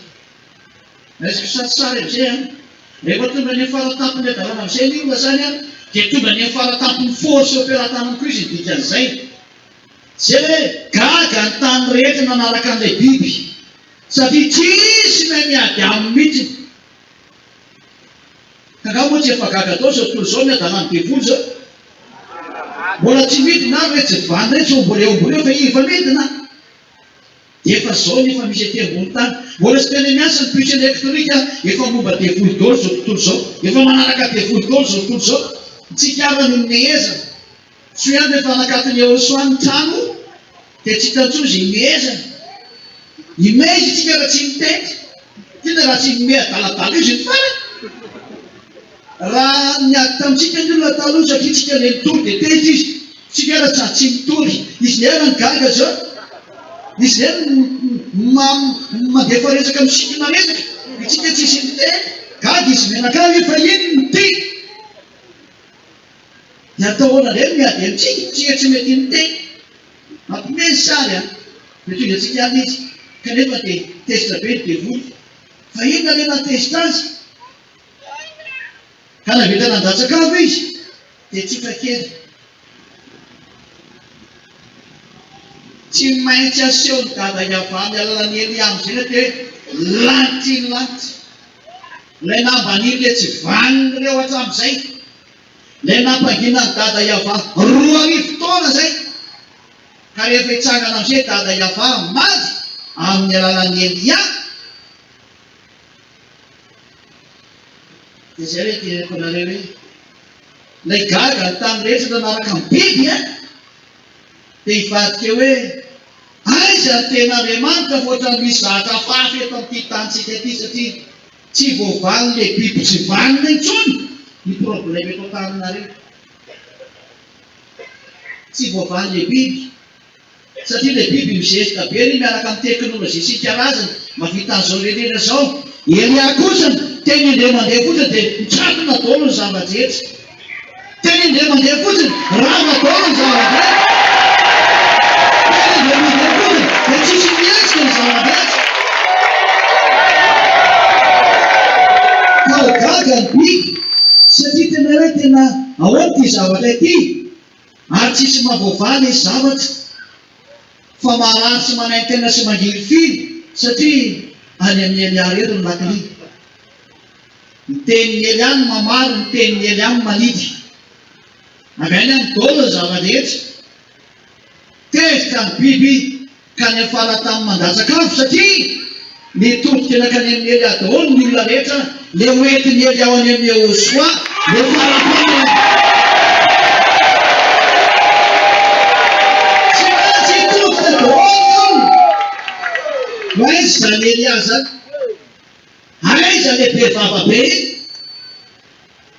Raisiko sarisary amin'izay an. Rehefa tonga any farantampony hadalana amin'izay ny olona izany an, dia tonga any farantampon'ny force eo am-pelatanany koa izy ny dikan'izay. Izay hoe gaga ny tany rehetra nanaraka an'ilay biby. Satria tsisy mahay miady aminy mihitsy. Ka angaha moa tsy efa gaga daholo izao tontolo izao ny hadalan'ny devoly izao? Mbola tsy midina ary re tsy vanona etsy fa mbola eo ambony eo fa efa midina. Dia efa izao ny efa misy ety ambony tany. Mbola tsy tena miasa ny puce électronique efa momba devoly daholo izao tontolo izao. Efa manaraka devoly daholo izao tontolo izao. Ntsika ara no nimehezana. Soa ihany rehefa nakaton'i Yehosoa ny trano dia tsy hita intsony izay imehezana. Himehy isika raha tsy miteny. Tena raha tsy mimehy adaladala izy ny farany. Raha niady tamintsika ny olona taloha satria tsika le nitory dia tezitra izy. Tsika ara sady tsy mitory. Izy nera ny gaga zao. Izy nera mandefa resaka misintona resaka. Itsika tsisy miteny. Gaga izy mianakavy fa inona ity? Dia atao ahoana indray no miady amintsika? Tsika tsy mety miteny. Mampiomehy ny sary an! Dia tonga antsika ihany izy. Kanefa dia tezitra be ny devoly. Fa inona ilay nahatezitra azy? Ka nahavita nandatsaka avo izy, dia tsotra kely. Tsy maintsy asehon'i Dada Yavah amin'ny alalan'i Elia amin'izay ny atao hoe lanitry ny lanitra. Ilay nambanian'ilay tsy vanin'ireo hatramin'izay. Ilay nampangina an'i Dada Yavah 2000 taona izay. Ka rehefa hitsangana amin'izay Dada Yavah hamaly amin'ny alalan'i Elia, dia izay ilay teneniko anareo hoe, ilay gaga ny tany rehetra nanaraka ny biby an! Dia hivadika eo hoe, aiza ny tena Andriamanitra fa ohatran'ny misy zavatra hafahafa eto amin'ity tanintsika ity satria Tsy voavalin'le biby tsy vanona intsony ny problème eto Antananarivo. Tsy voavalin'le biby. Satria le biby mizesta be ry miaraka amin'ny teknolojia sy karazany mahavita an'izao rehetra izao. Ery ahy kosa teny indray mandeha fotsiny dia mikatona daholo ny zava-drehetra. Teny indray mandeha fotsiny, rava daholo ny zava-drehetra. Teny indray mandeha fotsiny, dia tsisy mihetsika ny zava-drehetra. Ka ho gaga ny biby. Satria tena hoe tena ahoana ity zavatra ity? Ary tsisy mahavoavaha ilay zavatra fa marary sy manaintaina sy mangirifiry satria any amin'i Elia irery ny lakile. Ny tenin'i Elia no mamary, ny tenin'i Elia no manidy. Avy any aminy daholo ny zava-drehetra. Tezitra ny biby ka niafara tamin'ny mandatsaka afo satria nitodika nankany amin'i Elia daholo ny olona rehetra, le hoentin'i Elia ho any amin'i Yehosoa, le faraparany. Tsy maintsy hitodika daholo ny olona. Ho aiza izany Elia izany? Aiza le be vava be iny?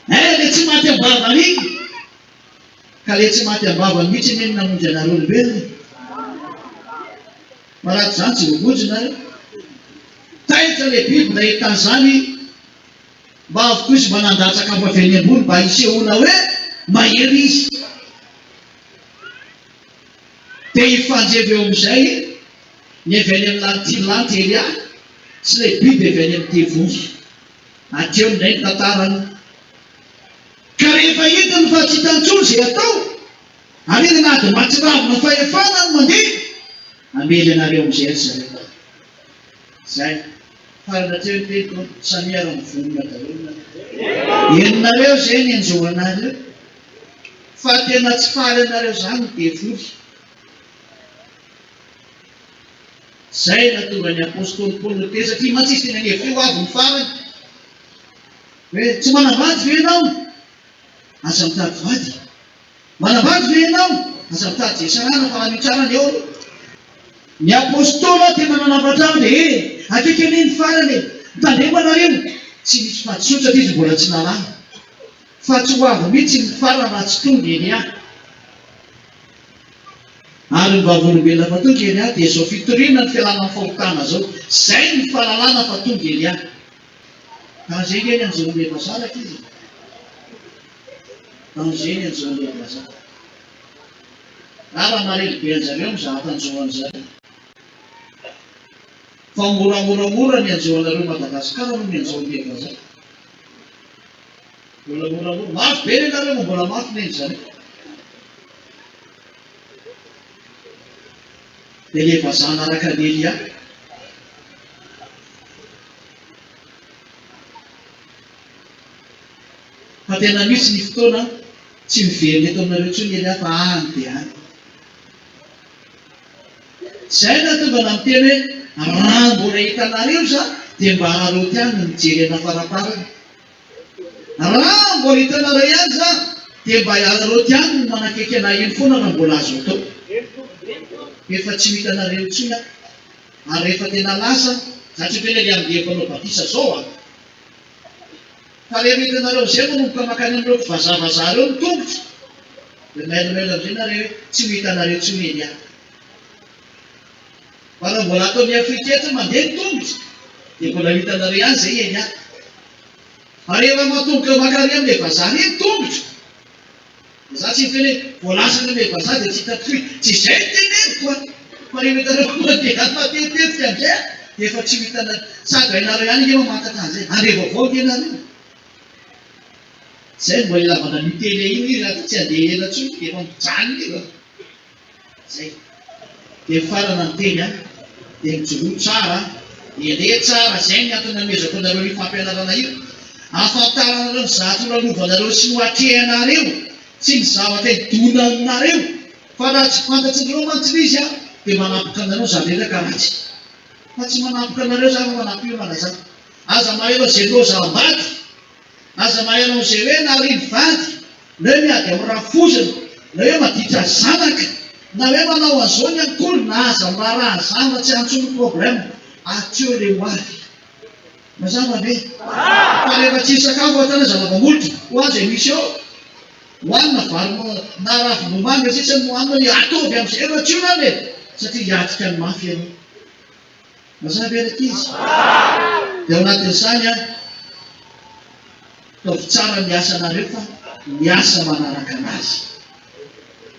Aiza le tsy maty am-bavany iny? Ka le tsy maty am-bavany mihitsy anie no namonjy anareo olombelona e! Fa raha tsy izany tsy voavonjy nareo. Taitra le biby nahita an'izany mba avy koa izy mba nandatsaka afo avy eny ambony mba hisehoana hoe mahery izy. Te hifanjevo eo amin'izay ny avy any amin'ny lanitr'i lanitra Elia sy ilay biby avy any amin'ny devoly. Hatreo indray ny tantarany. Ka rehefa hitany fa tsy hita intsony izay atao, ary enina ady mahatsiravina fahefana no mandeha, hamely anareo amin'izay ry zareo. Izay. Farany hatreo ny teniko, samia raha mivonona daholo nareo. Henonareo izay ny hanjo anareo, fa tena tsy faly anareo izany ny devoly. Izay nahatonga ny apostoly Paoly niteny, satria mantsy izy tena nihevitra hoe ho avy ny farany. Hoe tsy manambady ve ianao? Aza mitady vady. Manambady ve ianao? Aza mitady izay sarahana fa raha mitsara ny eo aloha. Ny Apostoly aho tena nanambatra ahy dia eh! Akaiky anie ny farany e! Mitandrema nareo! Tsy nisy fahadisoana satria izy mbola tsy nalana. Fa tsy ho avy mihitsy ny farany raha tsy tonga Elia. Ary ny vavolombelona fa tonga Elia dia izao fitoriana ny fialana amin'ny fahotana izao. Izay ny fahalalana fa tonga Elia. Danger nge ny anjoan'ilay vazaha rankizy e! Danger ny anjoan'ilay vazaha. Raha marely be anjareo mizaha tanjoan'zareo. Fa mora moramora ny anjoanareo Madagascar no ny anjoan'ilay vazaha. Mbola moramora. Mafy be nenareo fa mbola mafy nen'zareo. Dia ilay vazaha naraka an'i Elia. Fa tena misy ny fotoana tsy miverina eto aminareo intsony Elia fa any dia any. Izay no nahatonga anà miteny hoe raha mbola hitanareo izaho dia mba araraoty ihany ny mijery anà faraparany. Raha mbola hitanareo ihany izaho dia mba araraoty ihany ny manakaiky anà eny foana raha mbola azo atao. Efa tsy ho hitanareo intsony aho. Ary rehefa tena lasa, za tsy miteny hoe le andeha mpanao batisa zao an! Fa rehefa hitanareo amizay manomboka makany amin'ireo mpivazavazaha ireo ny tongotro, dia mailomailo amizay nareo hoe tsy ho hitanareo intsony Elia. Fa raha mbola ato amin'ny Afrika eto mandeha ny tongotro, dia mbola ho hitanareo ihany zay Elia. Fa rehefa matomboka makary amin'ilay vazaha ireny tongotro, Za tsy miteny hoe voalazana ilay vazaha dia tsy hitako fohy, tsy izay no teneniko an! Fa rehefa hitanareo mandeha matetitetika amin'izay an, dia efa tsy ho hitanareo, sady hainareo ihany ange mamantatra an'izay, handre vaovao ange nareo. Izay no mba ilavana an'io télé io izy raha tsy handeha ela intsony dia efa mijanona io an! Zay. Dia mifarana ny teny an. Dia mijoroa tsara an. Endre tsara, zay ny antony nanomezako anareo io fampianarana io. Ahafantaranareo ny zavatra nolalovanareo sy noatrehanareo sy ny zavatra hidona aminareo. Fa raha tsy fantatrinareo mantsy ilay izy an, dia manampoka anareo ny zava-drehetra ka ratsy. Fa tsy manampoka anareo za fa manampiomana za. Aza maheno izay loza ambady. Aza maheno an'izay hoe nariany vady, na hoe miady amin'ny rafozana, na hoe maditra zanaka, na hoe manao an'izao ny ankory, na aza miraharaha an'izany raha tsy antso ny problème. Hatreo ilay ho avy. Mazava ve? Fa rehefa tsy hisakafo hatrany aza lava molotra. Ho azy izay misy eo, hohanina vary na ravim-bomanga sisa no hohanina, hoe ataovy amin'izay efa tsy io izany e! Satria hiatrika ny mafy ianao. Mazava ve rankizy? Dia ao anatin'izany an, ataovy tsara ny asanareo fa ny asa manaraka anazy.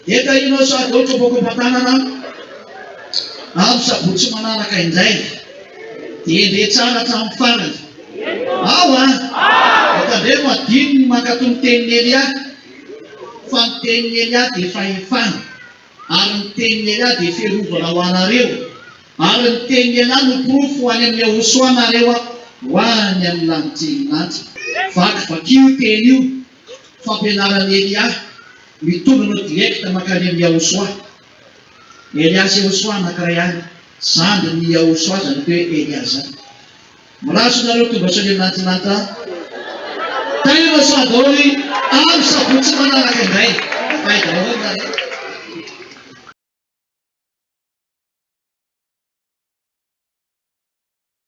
Dia tahianao sady ao Kopakopatanana amin'ny sabotsy manaraka indray. Dia endrey tsara hatramin'ny farany. Ao an! Fa tandremo adino ny mankatò ny tenin'i Elia, fa ny tenin'i Elia dia fahefana, ary ny tenin'i Elia dia fiarovana ho anareo, ary ny tenin'i Elia no porofo ho any amin'i Yahosoa nareo ho any amin'ny lanitrin'ny lanitra. Vakivakio io teny io, fampianaran'i Elia, mitondra anao direct mankany amin'i Yahosoa. Elia sy Yahosoa anankiray ihany, zandrin'i Yahosoa zany atao hoe Elia zany. Mirary nareo tonga soa any Lantilanta. Tairo soa daholo amin'ny sabotsy manaraka indray. Bye daholo nareo.